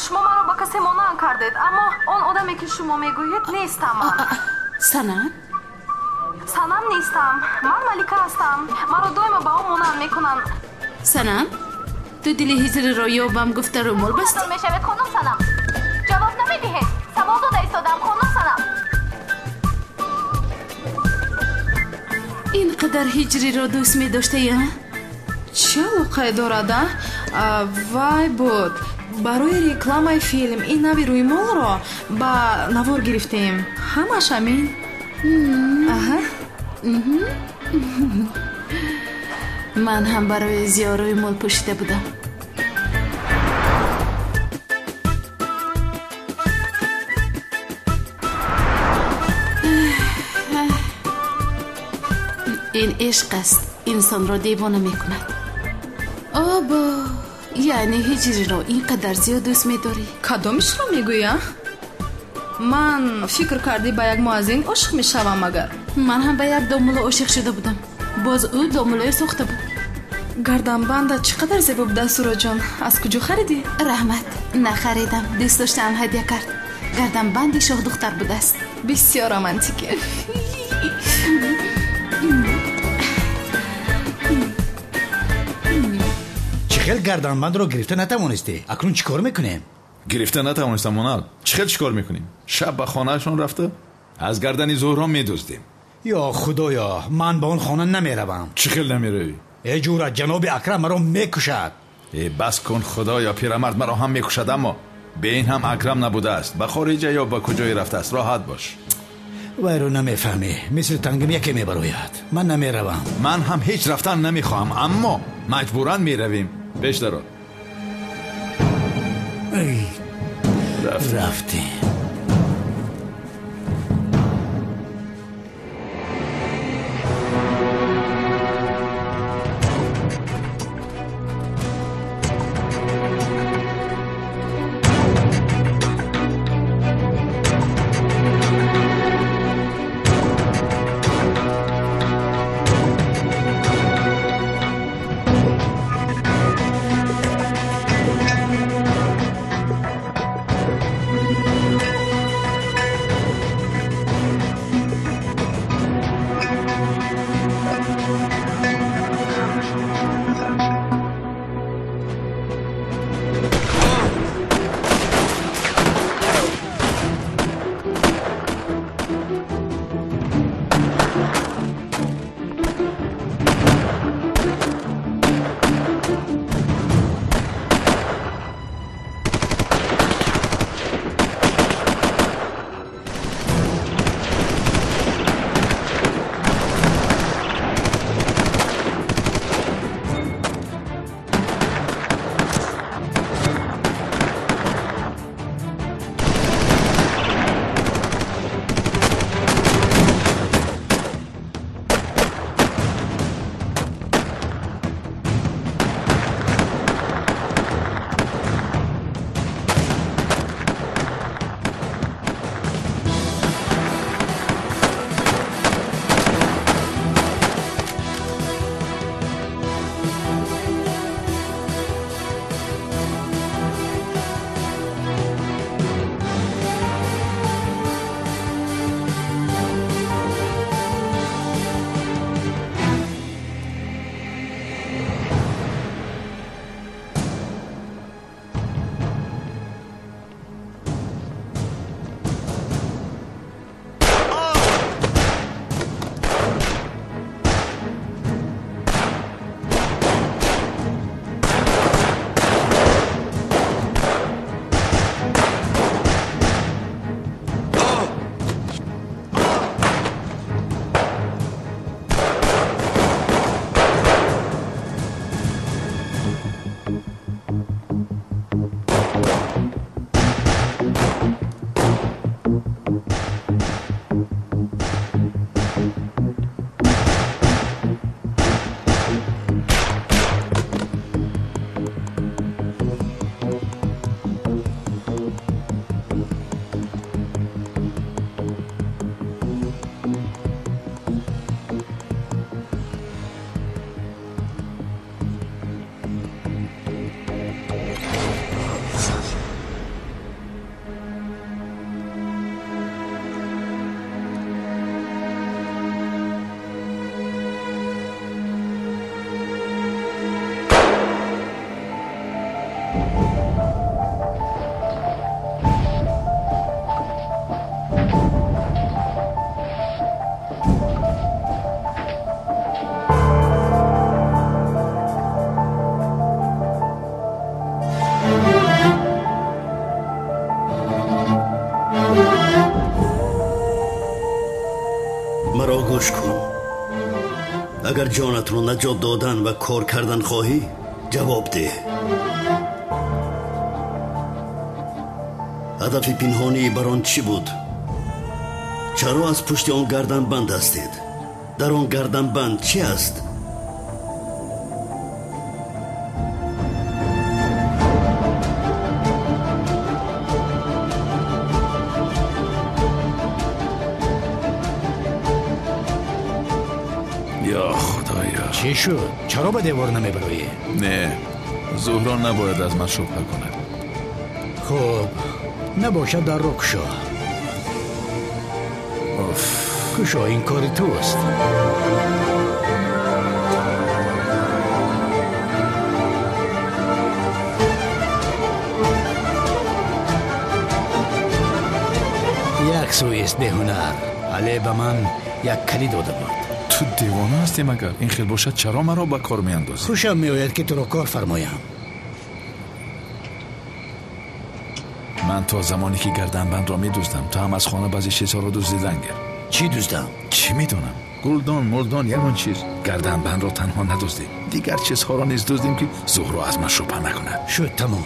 Шумо маро ба касе монанд кардед, аммо он одаме ки шумо мегӯед нестам ман. Санам? Санам нестам. Ман Малика ҳастам. Маро доимо ба ӯ монанд мекунанд. Санам, ту дили ҳиҷриро ёбам гуфта рӯмол бастӣ? Мешавед, хонум Санам. Ҷавоб намедиҳед. Савол дода истодам, хонум Санам. Ин қадар ҳиҷриро дӯст медоштаи, а? Чӣ алоқае дорад, а? Вай буд. Барои рекламаи филм ин нави рӯймолро ба навор гирифтем. Ҳамаш ҳамин. Аҳа. Ман ҳам барои зиё рӯймол пӯшида будам. Ин ишқ аст. Инсонро девона мекунад. Обо, яъне ҳиҷриро ин қадар зиёд дӯст медорӣ? Кадомишро мегӯӣ, а? Ман фикр кардӣ ба як муаззин ошиқ мешавам магар? Ман ҳам ба як домулло ошиқ шуда будам. Боз ӯ домуллое сохта буд. Гарданбандат чӣ қадар зебо будааст, Суроҷон. Аз куҷо харидӣ? Раҳмат, нахаридам. Дӯст доштаам ҳадя кард. Гарданбанди шоҳдухтар будааст. Бисёр романтикӣ. Чӣ хел гарданбандро гирифта натавонистӣ? Акнун чӣ кор мекунем? Гирифта натавонистам, Онал. Чӣ хел чӣ кор мекунем? Шаб ба хонаашон рафта аз гардани Зуҳро медуздем. Ё худоё, ман ба он хона намеравам. Чӣ хел намеравӣ? Э ҷура, ҷаноби Акрам маро мекушад. Э бас кун, худоё, пирамард маро ҳам мекушад, аммо бе ин ҳам Акрам набудааст. Ба хориҷа ё ба куҷое рафтааст. Роҳат бош. Вайро намефаҳмӣ. Мисли тангим яке мебарояд. Ман намеравам. Ман ҳам ҳеҷ рафтан намехоҳам, аммо маҷбуран меравем. Пеш даро. Рафтем. Маро гӯш кун. Агар ҷонатро наҷот додан ва кор кардан хоҳӣ, ҷавоб деҳ. Ҳадафи пинҳонии барон чӣ буд? Чаро аз пушти он гарданбанд ҳастед? Дар он гарданбанд чӣ аст? Ё худоё! Чӣ шуд? Чаро ба девор намебароӣ? Не, Зуҳро набояд аз ман шубҳа кунад. Хуб, набошад дарро кушо. Уф. Кушо, ин кори туст. Як сӯист беҳунар, але ба ман як калид дода буд. Ту девона ҳастӣ магар? Ин хел бошад, чаро маро ба кор меандозӣ? Хушам меояд, ки туро кор фармоям. Ман то замоне ки гарданбандро медуздам, ту ҳам аз хона баъзе чизҳоро дуздидан гир. Чӣ дуздам? Чӣ медонам? Гулдон, мулдон, ягон чиз. Гарданбандро танҳо надуздем, дигар чизҳоро низ дуздем, ки Зуҳро аз ман шубҳа накунад. Шуд, тамом.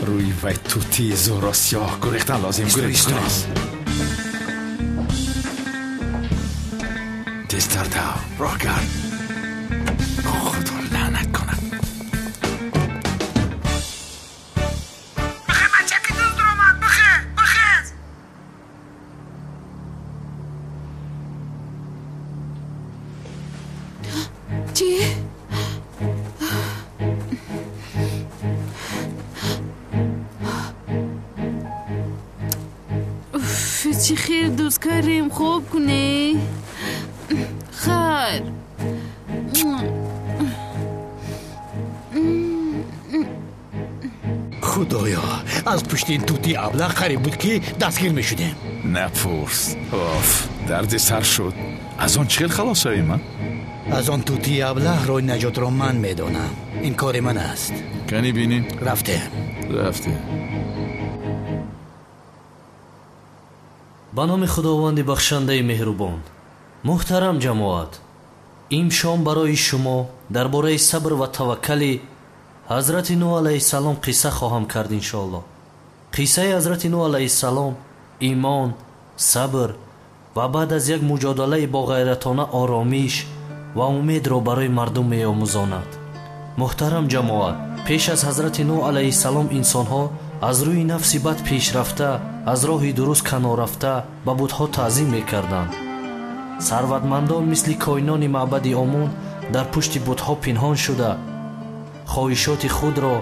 Рӯи вай тутии Зуҳро сиёҳ гурехтан лозим. Гурез, гурез, тезтар дав, роҳ гард. Худо лаънат кунад. Бихе, бачаки дузд омад, бихе, бихез. Чӣ? Чӣ хел дӯст кардем, хоб кунӣ? Хайр. Худоё, аз пушти ин тутии аблаҳ қариб буд, ки дастгир мешудем. Напурс. Оф, дарди сар шуд. Аз он чӣ хел халос шавем, а? Аз он тутии аблаҳ роҳи наҷотро ман медонам. Ин кори ман аст. Кани бинем. Рафтем. Рафтем. Ба номи Худованди бахшандаи меҳрубон. Муҳтарам ҷамоат, имшом барои шумо дар бораи сабр ва таваккали ҳазрати Нӯҳ алайҳиссалом қисса хоҳам кард, иншоаллоҳ. Қиссаи ҳазрати Нӯҳ алайҳиссалом имон, сабр ва баъд аз як муҷодалаи боғайратона оромиш ва умедро барои мардум меомӯзонад. Муҳтарам ҷамоат, пеш аз ҳазрати Нӯҳ алайҳиссалом инсонҳо аз рӯи нафси бад пешрафта, аз роҳи дуруст каноррафта ба бутҳо таъзим мекарданд. Сарватмандон мисли коинони маъбади Омон дар пушти бутҳо пинҳон шуда, хоҳишоти худро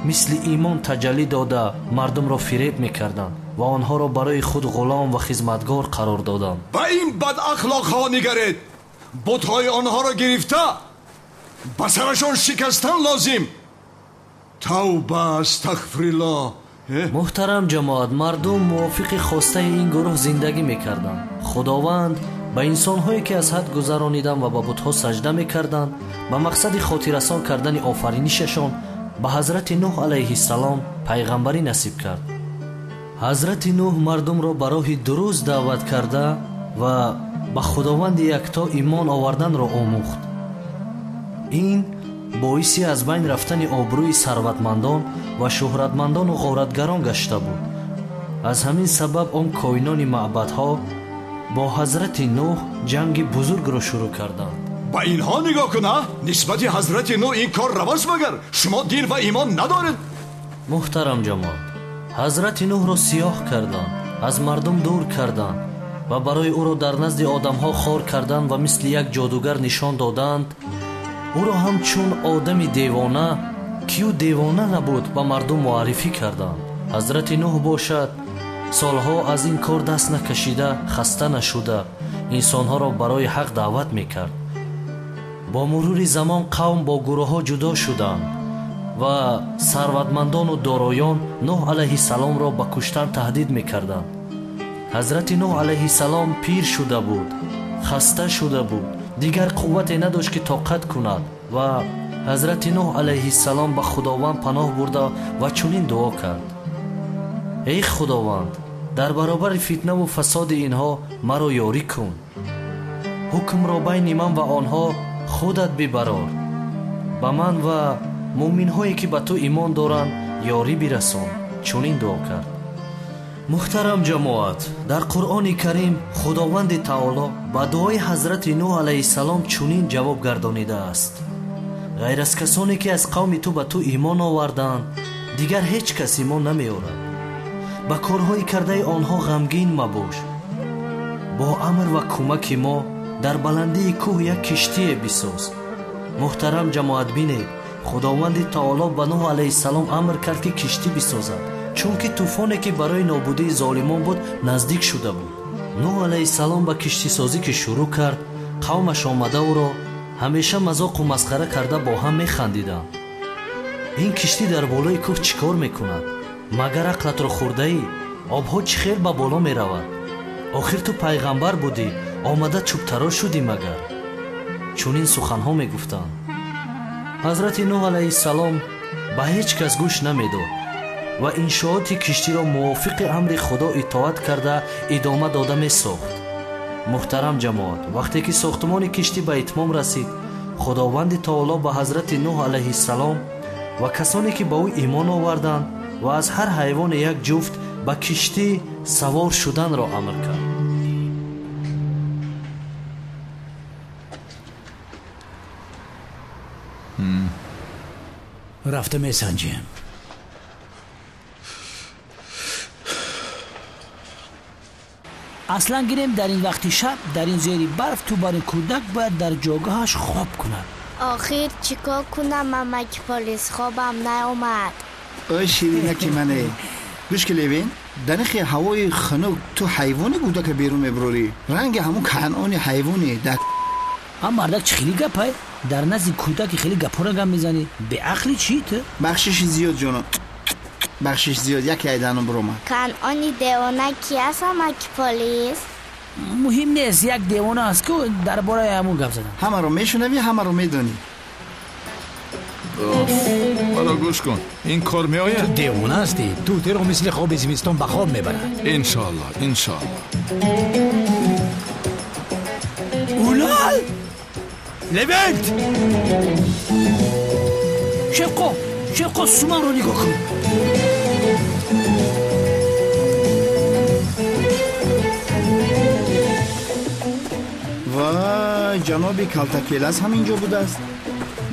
мисли имон таҷаллӣ дода, мардумро фиреб мекарданд ва онҳоро барои худ ғулом ва хизматгор қарор доданд. Ба ин бадахлоқҳо нигаред! Бутҳои онҳоро гирифта ба сарашон шикастан лозим. Тавба, астағфируллоҳ. Муҳтарам ҷамоат, мардум мувофиқи хостаи ин гурӯҳ зиндагӣ мекарданд. Худованд ба инсонҳое, ки аз ҳад гузарониданд ва ба бутҳо саҷда мекарданд, ба мақсади хотиррасон кардани офаринишашон ба ҳазрати Нӯҳ алайҳиссалом пайғамбарӣ насиб кард. Ҳазрати Нӯҳ мардумро ба роҳи дуруст даъват карда ва ба Худованди якто имон оварданро омӯхт. Ин боиси аз байн рафтани обрӯи сарватмандон ва шӯҳратмандону ғоратгарон гашта буд. Аз ҳамин сабаб он коинони маъбадҳо бо ҳазрати Нӯҳ ҷанги бузургро шурӯъ карданд. Ба инҳо нигоҳ кун, а? Нисбати ҳазрати Нӯҳ ин кор равост магар? Шумо дин ва имон надоред? Муҳтарам ҷамоат, ҳазрати Нӯҳро сиёҳ карданд, аз мардум дур карданд ва барои ӯро дар назди одамҳо хор карданд ва мисли як ҷодугар нишон доданд. Ӯро ҳамчун одами девона, ки ӯ девона набуд, ба мардум муаррифӣ карданд. Ҳазрати Нӯҳ бошад, солҳо аз ин кор даст накашида, хаста нашуда, инсонҳоро барои ҳақ даъват мекард. Бо мурури замон қавм бо гурӯҳҳо ҷудо шуданд ва сарватмандону дороён Нӯҳ алайҳиссаломро ба куштан таҳдид мекарданд. Ҳазрати Нӯҳ алайҳиссалом пир шуда буд, хаста шуда буд, дигар қуввате надошт ки тоқат кунад ва ҳазрати Нӯҳ алайҳиссалом ба Худованд паноҳ бурда ва чунин дуо кард: эй Худованд, дар баробари фитнаву фасоди инҳо маро ёрӣ кун. Ҳукмро байни ман ва онҳо худат бибарор. Ба ман ва муъминҳое ки ба ту имон доранд ёрӣ бирасон. Чунин дуо кард. Муҳтарам ҷамоат, дар Қуръони Карим Худованди Таоло ба дуои ҳазрати Нӯҳ алайҳиссалом чунин ҷавоб гардонидааст: ғайр аз касоне ки аз қавми ту ба ту имон оварданд, дигар ҳеҷ кас имон намеорад. Ба корҳои кардаи онҳо ғамгин мабош. Бо амр ва кӯмаки мо дар баландии кӯҳ як киштие бисоз. Муҳтарам ҷамоат, бинед, Худованди Таоло ба Нӯҳ алайҳиссалом амр кард ки киштӣ бисозад, чунки тӯфоне ки барои нобудии золимон буд наздик шуда буд. Нӯҳ алайҳиссалом ба киштисозӣ ки шурӯъ кард, қавмаш омада ӯро ҳамеша мазоқу масхара карда бо ҳам механдиданд. Ин киштӣ дар болои кӯҳ чӣ кор мекунад? Магар ақлатро хӯрдаӣ? Обҳо чӣ хел ба боло меравад? Охир ту пайғамбар будӣ, омада чӯбтарош шудӣ магар? Чунин суханҳо мегуфтанд. Ҳазрати Нӯҳ алайҳиссалом ба ҳеҷ кас гӯш намедод ва иншооти киштиро мувофиқи амри Худо итоат карда идома дода месохт. Муҳтарам ҷамоат, вақте ки сохтмони киштӣ ба итмом расид, Худованди Таоло ба ҳазрати Нӯҳ алайҳиссалом ва касоне ки ба ӯ имон оварданд ва аз ҳар ҳайвоне як ҷуфт ба киштӣ савор шуданро амр кард. Рафта месанҷем. Аслан гирем, дар ин вақти шаб, дар ин зери барф ту бар ин кӯдак бояд дар ҷойгоҳаш хоб кунад. Охир чӣ кор кунам, амаки полис, хобам наомад. Ой ширинаки мане, гӯш ки Левин, дар ихи ҳавои хунук ту ҳайвони кӯдака берун мебурорӣ. Ранги ҳамун канъони ҳайвоне дар ам мардак чӣ хеле гапай? Дар назди кӯдаки хеле гапҳоро гап мезанӣ. Беақли чӣ ту? Бахшиши зиёд ҷоно, бахшиш зиёд, яке айдану буромад. Канъони девона ки аст, амаки полис? Муҳим нест, як девона аст ку дар бораи ҳамун гап задам. Ҳамаро мешунавӣ, ҳамаро медонӣ. Ҳоло гӯш кун, ин кор меояд? Ту девона ҳастӣ, тӯтиро мисли хоби зимистон ба хоб мебарад. Иншоалло, иншоалло. Улал! Левент! Шевқо, Шевқо, суманро нигоҳ кун. Вай, ҷаноби Калтакелас ҳам инҷо будааст.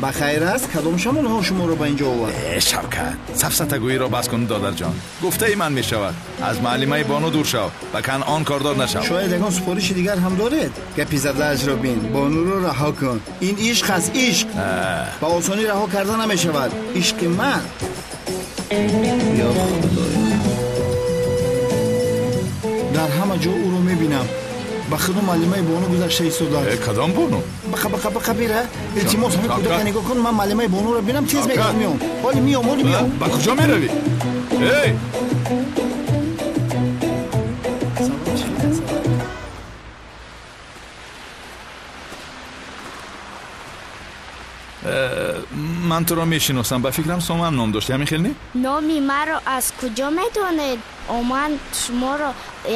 Ба хайр аст, кадом шамолҳо шуморо ба инҷо овард? Э, Шавкат, сафсатагӯиро бас кун, додарҷон. Гуфтаи ман мешавад. Аз муаллимаи Бону дур шав, ба Канъон кордор нашав. Шояд ягон супориши дигар ҳам доред? Гапи задаашро бин, Бонуро раҳо кун. Ин ишқ аст, ишқ. Ба осонӣ раҳо карда намешавад. Ишқи ман. Ё Худоё, дар ҳама ҷо ӯро мебинам. Ба худу муаллимаи Бону гузашта истодааст. Кадом Бону? Бақа, бақа, бақа, бира. Илтимос, ҳамин кӯдака нигоҳ кун, ман муаллимаи Бонуро бинам, тез мегардам, меом. Ҳоли меом, ҳоли меом. Ба куҷо меравӣ? Эй! Ман туро мешиносам, ба фикрам Соман ном дошти, ҳамин хел не? Номи маро аз куҷо медонед? Ман шуморо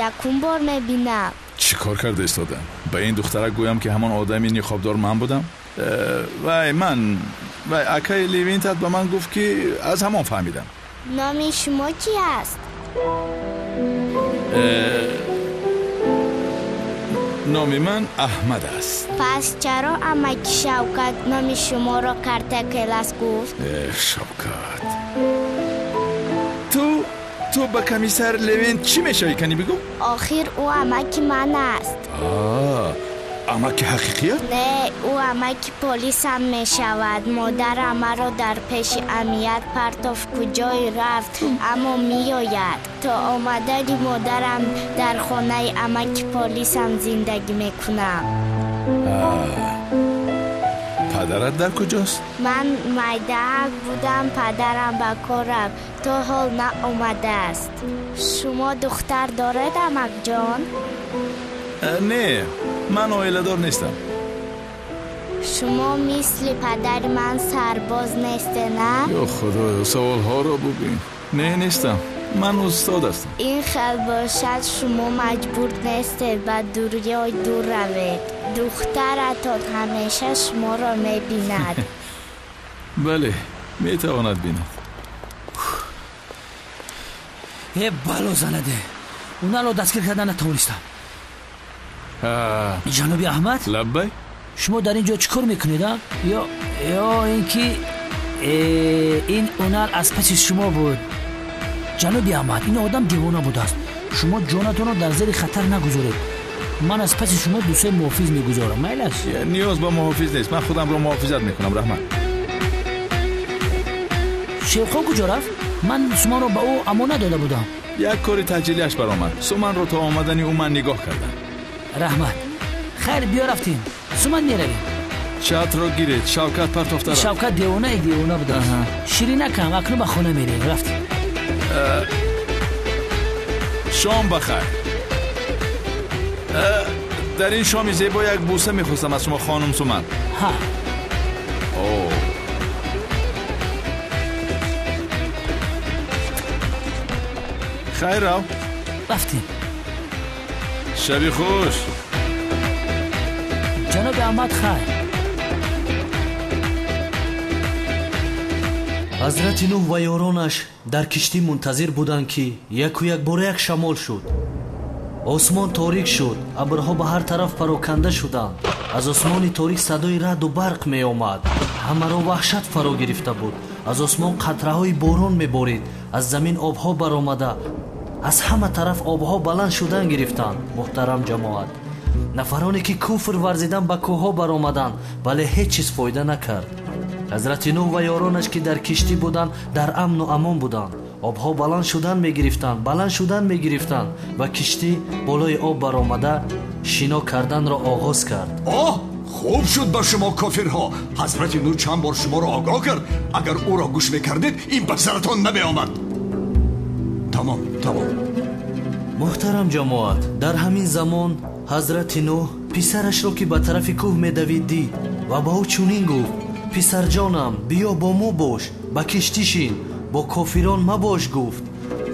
якум бор мебинам. Чӣ кор карда истодам? Ба ин духтарак гӯям ки ҳамон одами ниқобдор ман будам? Вай, ман вай, акаи Левинтат ба ман гуфт ки аз ҳамон фаҳмидам. Номи шумо чӣ аст? Номи ман Аҳмад аст. Пас чаро амаки Шавкат номи шуморо Картакелас гуфт? Шавкат, ту ба комиссар Левин чӣ мешавӣ, кани бигӯ? Охир ӯ амаки ман аст. Амаки ҳақиқият? Не, ӯ амаки полисам мешавад. Модарам маро дар пеши амният партофт, куҷое рафт, аммо меояд. То омадани модарам дар хонаи амаки полисам зиндагӣ мекунам. Падарат дар куҷост? Ман майдаак будам, падарам ба кор рафт, то ҳол наомадааст. Шумо духтар доред, амакҷон? Не, ман оиладор нестам. Шумо мисли падари ман сарбоз несте, на? Ё Худоё, саволҳоро бубин. Не, нестам. Ман устод ҳастам. Ин хел бошад, шумо маҷбур нестед ба дунёи дур равед. Духтаратон ҳамеша шуморо мебинад. Бале, метавонад бинад. Э, бало занаде, унаро дастгир карда натавонистам. Ҷаноби Аҳмад? Лаббай. Шумо дар ин ҷо чӣ кор мекунед, а? Ё ин ки ин унар аз паси шумо буд? Ҷаноби Аҳмад, ин одам девона будааст. Шумо ҷонатонро дар зери хатар нагузоред. Ман аз паси шумо дусе муҳофиз мегузорам. Майлаш? Ниёз ба муҳофиз нест. Ман худамро муҳофизат мекунам, раҳмат. Шерхон куҷо рафт? Ман суманро ба ӯ амонат дода будам. Як кори таъҷилиаш баромад. Суманро то омадани ӯ ман нигоҳ кардам. Раҳмат. Хайр, биё рафтем. Суман меравем. Чатро гиред, Шавкат партофта рафт. Шавкат девонаи девона будааст. Ширинакам, акнун ба хона мерем. Рафтем. Шом бахайр. Дар ин шоми зебо як бӯса мехостам аз шумо, хонум Суман. Ҳа. О. Хайр, рав. Рафтем. Шаби хуш. Ҷаноби Аҳмад, хайр. Ҳазрати Нӯҳ ва ёронаш дар киштӣ мунтазир буданд, ки яку якбора як шамол шуд. Осмон торик шуд, абрҳо ба ҳар тараф пароканда шуданд. Аз осмони торик садои раъду барқ меомад. Ҳамаро ваҳшат фаро гирифта буд. Аз осмон қатраҳои борон меборид, аз замин обҳо баромада, аз ҳама тараф обҳо баланд шудан гирифтанд. Муҳтарам ҷамоат, нафароне ки куфр варзидан ба кӯҳҳо баромаданд, вале ҳеҷ чиз фоида накард. Ҳазрати Нӯҳ ва ёронаш, ки дар киштӣ буданд, дар амну амон буданд. Обҳо баланд шудан мегирифтанд, баланд шудан мегирифтанд ва киштӣ болои об баромада шино карданро оғоз кард. Оҳ, хуб шуд ба шумо кофирҳо. Ҳазрати Нӯҳ чанд бор шуморо огоҳ кард. Агар ӯро гӯш мекардед, ин ба саратон намеомад. Тамом, тамом. Муҳтарам ҷамоат, дар ҳамин замон ҳазрати Нӯҳ писарашро, ки ба тарафи кӯҳ медавид, дид ва ба ӯ чунин гуфт: писарҷонам, биё бо мо бош, ба киштӣ шин, бо кофирон мабош. Гуфт.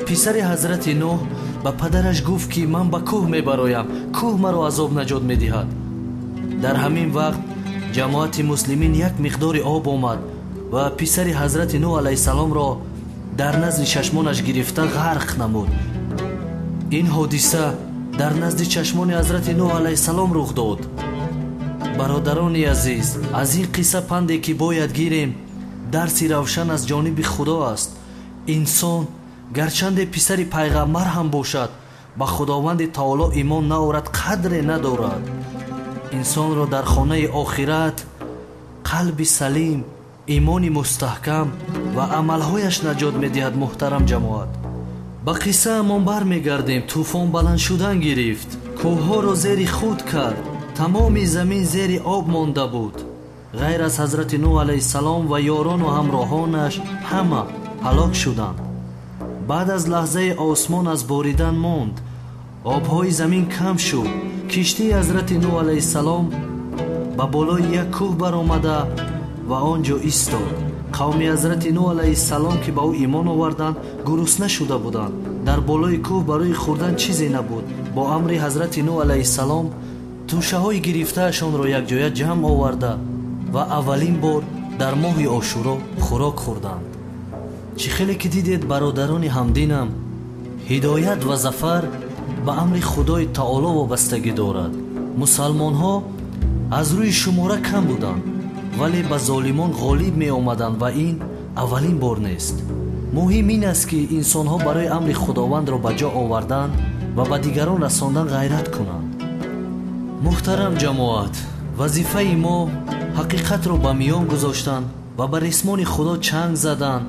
Писари ҳазрати Нӯҳ ба падараш гуфт, ки ман ба кӯҳ мебароям, кӯҳ маро аз об наҷот медиҳад. Дар ҳамин вақт ҷамоати муслимин як миқдори об омад ва писари ҳазрати Нӯҳ алайҳиссаломро дар назди чашмонаш гирифта ғарқ намуд. Ин ҳодиса дар назди чашмони ҳазрати Нӯҳ алайҳиссалом рух дод. Бародарони азиз, аз ин қисса панде ки бояд гирем, дарси равшан аз ҷониби Худо аст. Инсон гарчанде писари пайғамбар ҳам бошад, ба Худованди Таоло имон наорад, қадре надорад. Инсонро дар хонаи охират қалби салим, имони мустаҳкам ва амалҳояш наҷот медиҳад. Муҳтарам ҷамоат, ба қиссаамон бармегардем. Тӯфон баланд шудан гирифт, кӯҳҳоро зери худ кард, тамоми замин зери об монда буд. Ғайр аз ҳазрати Нӯҳ алайҳиссалом ва ёрону ҳамроҳонаш ҳама ҳалок шуданд. Баъд аз лаҳзаи осмон аз боридан монд, обҳои замин кам шуд. Киштии ҳазрати Нӯҳ алайҳиссалом ба болои як кӯҳ баромада ва он ҷо истод. Қавми ҳазрати Нӯҳ алайҳиссалом, ки ба ӯ имон оварданд, гурусна шуда буданд. Дар болои кӯҳ барои хӯрдан чизе набуд. Бо амри ҳазрати Нӯҳ алайҳиссалом тӯшаҳои гирифтаашонро якҷоя ҷамъ оварда ва аввалин бор дар моҳи Ошуро хӯрок хӯрданд. Чӣ хеле ки дидед, бародарони ҳамдинам, ҳидоят ва зафар ба амри Худои Таоло вобастагӣ дорад. Мусалмонҳо аз рӯи шумора кам буданд, вале ба золимон ғолиб меомаданд ва ин аввалин бор нест. Муҳим ин аст, ки инсонҳо барои амри Худовандро ба ҷо овардан ва ба дигарон расондан ғайрат кунанд. Муҳтарам ҷамоат, вазифаи мо ҳақиқатро ба миён гузоштан ва ба рисмони Худо чанг задан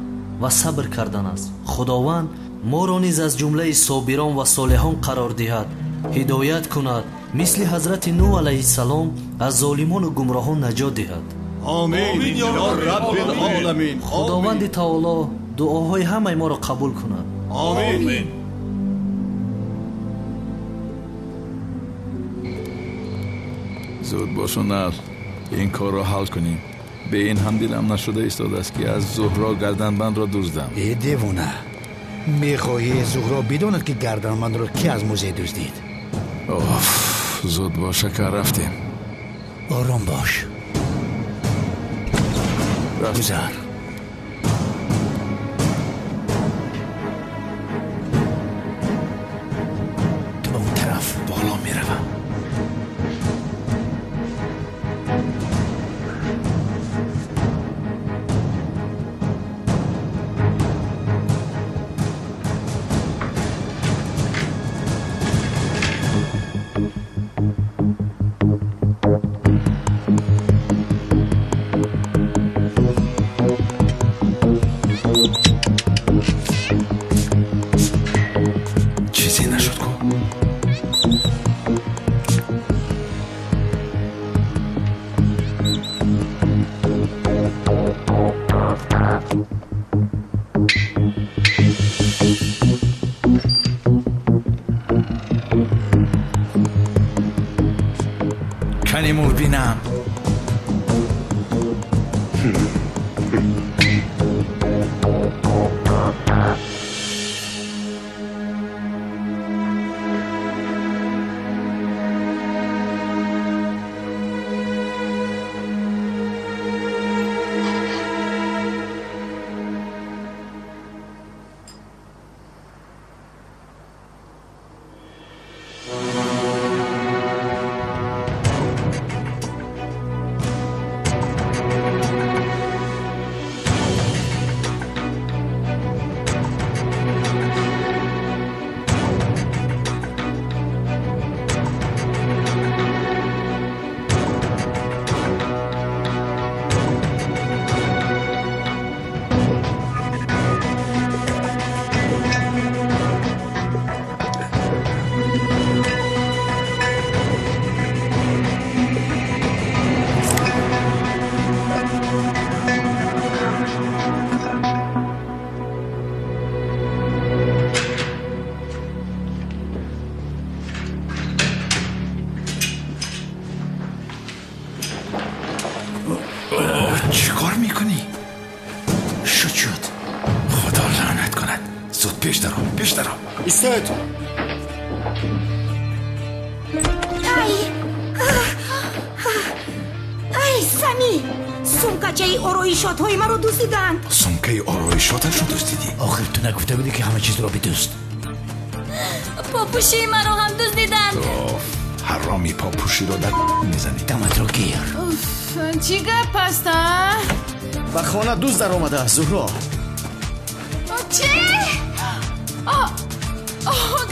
ва сабр кардан аст. Худованд моро низ аз ҷумлаи собирон ва солеҳон қарор диҳад, ҳидоят кунад, мисли ҳазрати Нӯҳ алайҳиссалом аз золимону гумроҳон наҷот диҳад. Омин ё Раббил оламин. Худованди таоло дуоҳои ҳамаи моро қабул кунад. Омин. Зуд бош, Унал, ин корро ҳал кунем. Бе ин ҳам дилам нашуда истодааст, ки аз Зуҳро гарданбандро дуздам. Э девона, мехоҳӣ Зуҳро бидонад, ки гарданбандро ки аз музей дуздид? Оф, зуд бош, шакар, рафтем. Ором бош. Гузар. Ту ба он тараф. Боло меравам. Бинам. چیکار میکنی؟ شد شد. خدا لعنت کند. زود پیش درو، پیش درو. ایستاد. ای ای سمی، сумкачаи ороишотҳои маро дуздиданд. Сумкаи ороишоташро дуздидӣ? Охир ту нагуфта будӣ, ки ҳама чизро бидузд? Попӯшии маро ҳам дуздиданд. Ҳароми, попӯширо дар мезанӣ. Даматро гир. Чӣ гап аст, а? Ба хона дузд даромадааст, Зуҳро. Чӣ?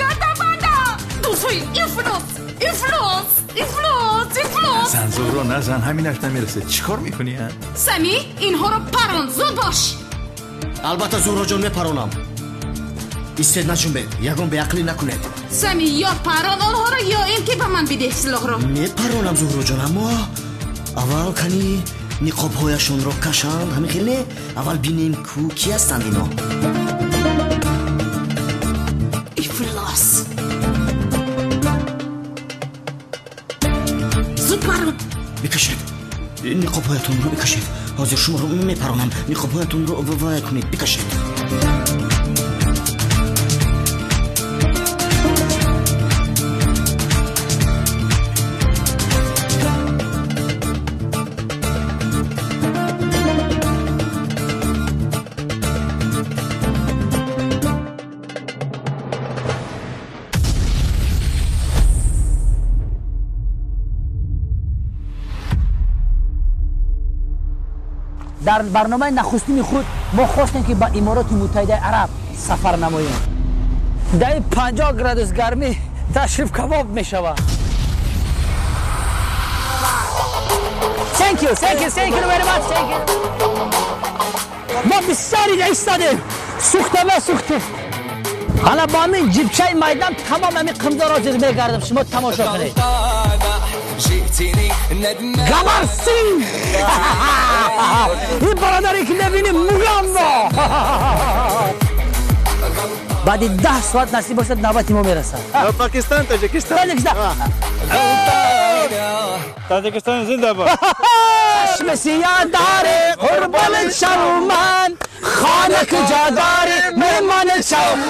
Гарданбандам! Дузҳои ифлос, ифлос, ифлос, ифлос! Назан, Зуҳро, назан, ҳаминаш намерасад. Чӣ кор мекунӣ, а? Сами, инҳоро парон, зуд бош! Албатта, Зуҳроҷон, мепаронам. Истед, наҷунбед, ягон беақлӣ накунед. Сами, ё парон онҳоро, ё ин ки ба ман бидеҳ силоҳро. Мепаронам, Зуҳроҷон, аммо аввал кани ниқобҳояшонро кашанд. Ҳамин хел не? Аввал бинем, ку ки ҳастанд ино. Ифлос! Зуд парон! Бикашед, ниқобҳоятонро бикашед. Ҳозир шуморо мепаронам. Ниқобҳоятонро вай кунед, бикашед. Дар барномаи нахустини худ мо хостем, ки ба Имороти Муттаҳидаи Араб сафар намоем. Дар 50 градус гармӣ ташриф кабоб мешавад. Thank you, thank you, thank you very much, thank you. Мо бисёр иҷа истодем, сӯхта сӯхтем. Ҳала бо ҳамин ҷибчаи майдан тамом ҳамин қимзоро зир мегардам, шумо тамошо кунед. Гамар Синг! Ин бародаре ки мебинем Мугамбо. Баъди 10 соат насиб бошад, навбати мо мерасад. Пакистан, Таҷикистон. Таҷикистон. Таҷикистон зинда бод. Чашми сиёҳ дорӣ, қурбонат шавам ман, хона куҷо дорӣ, меҳмонат шавам.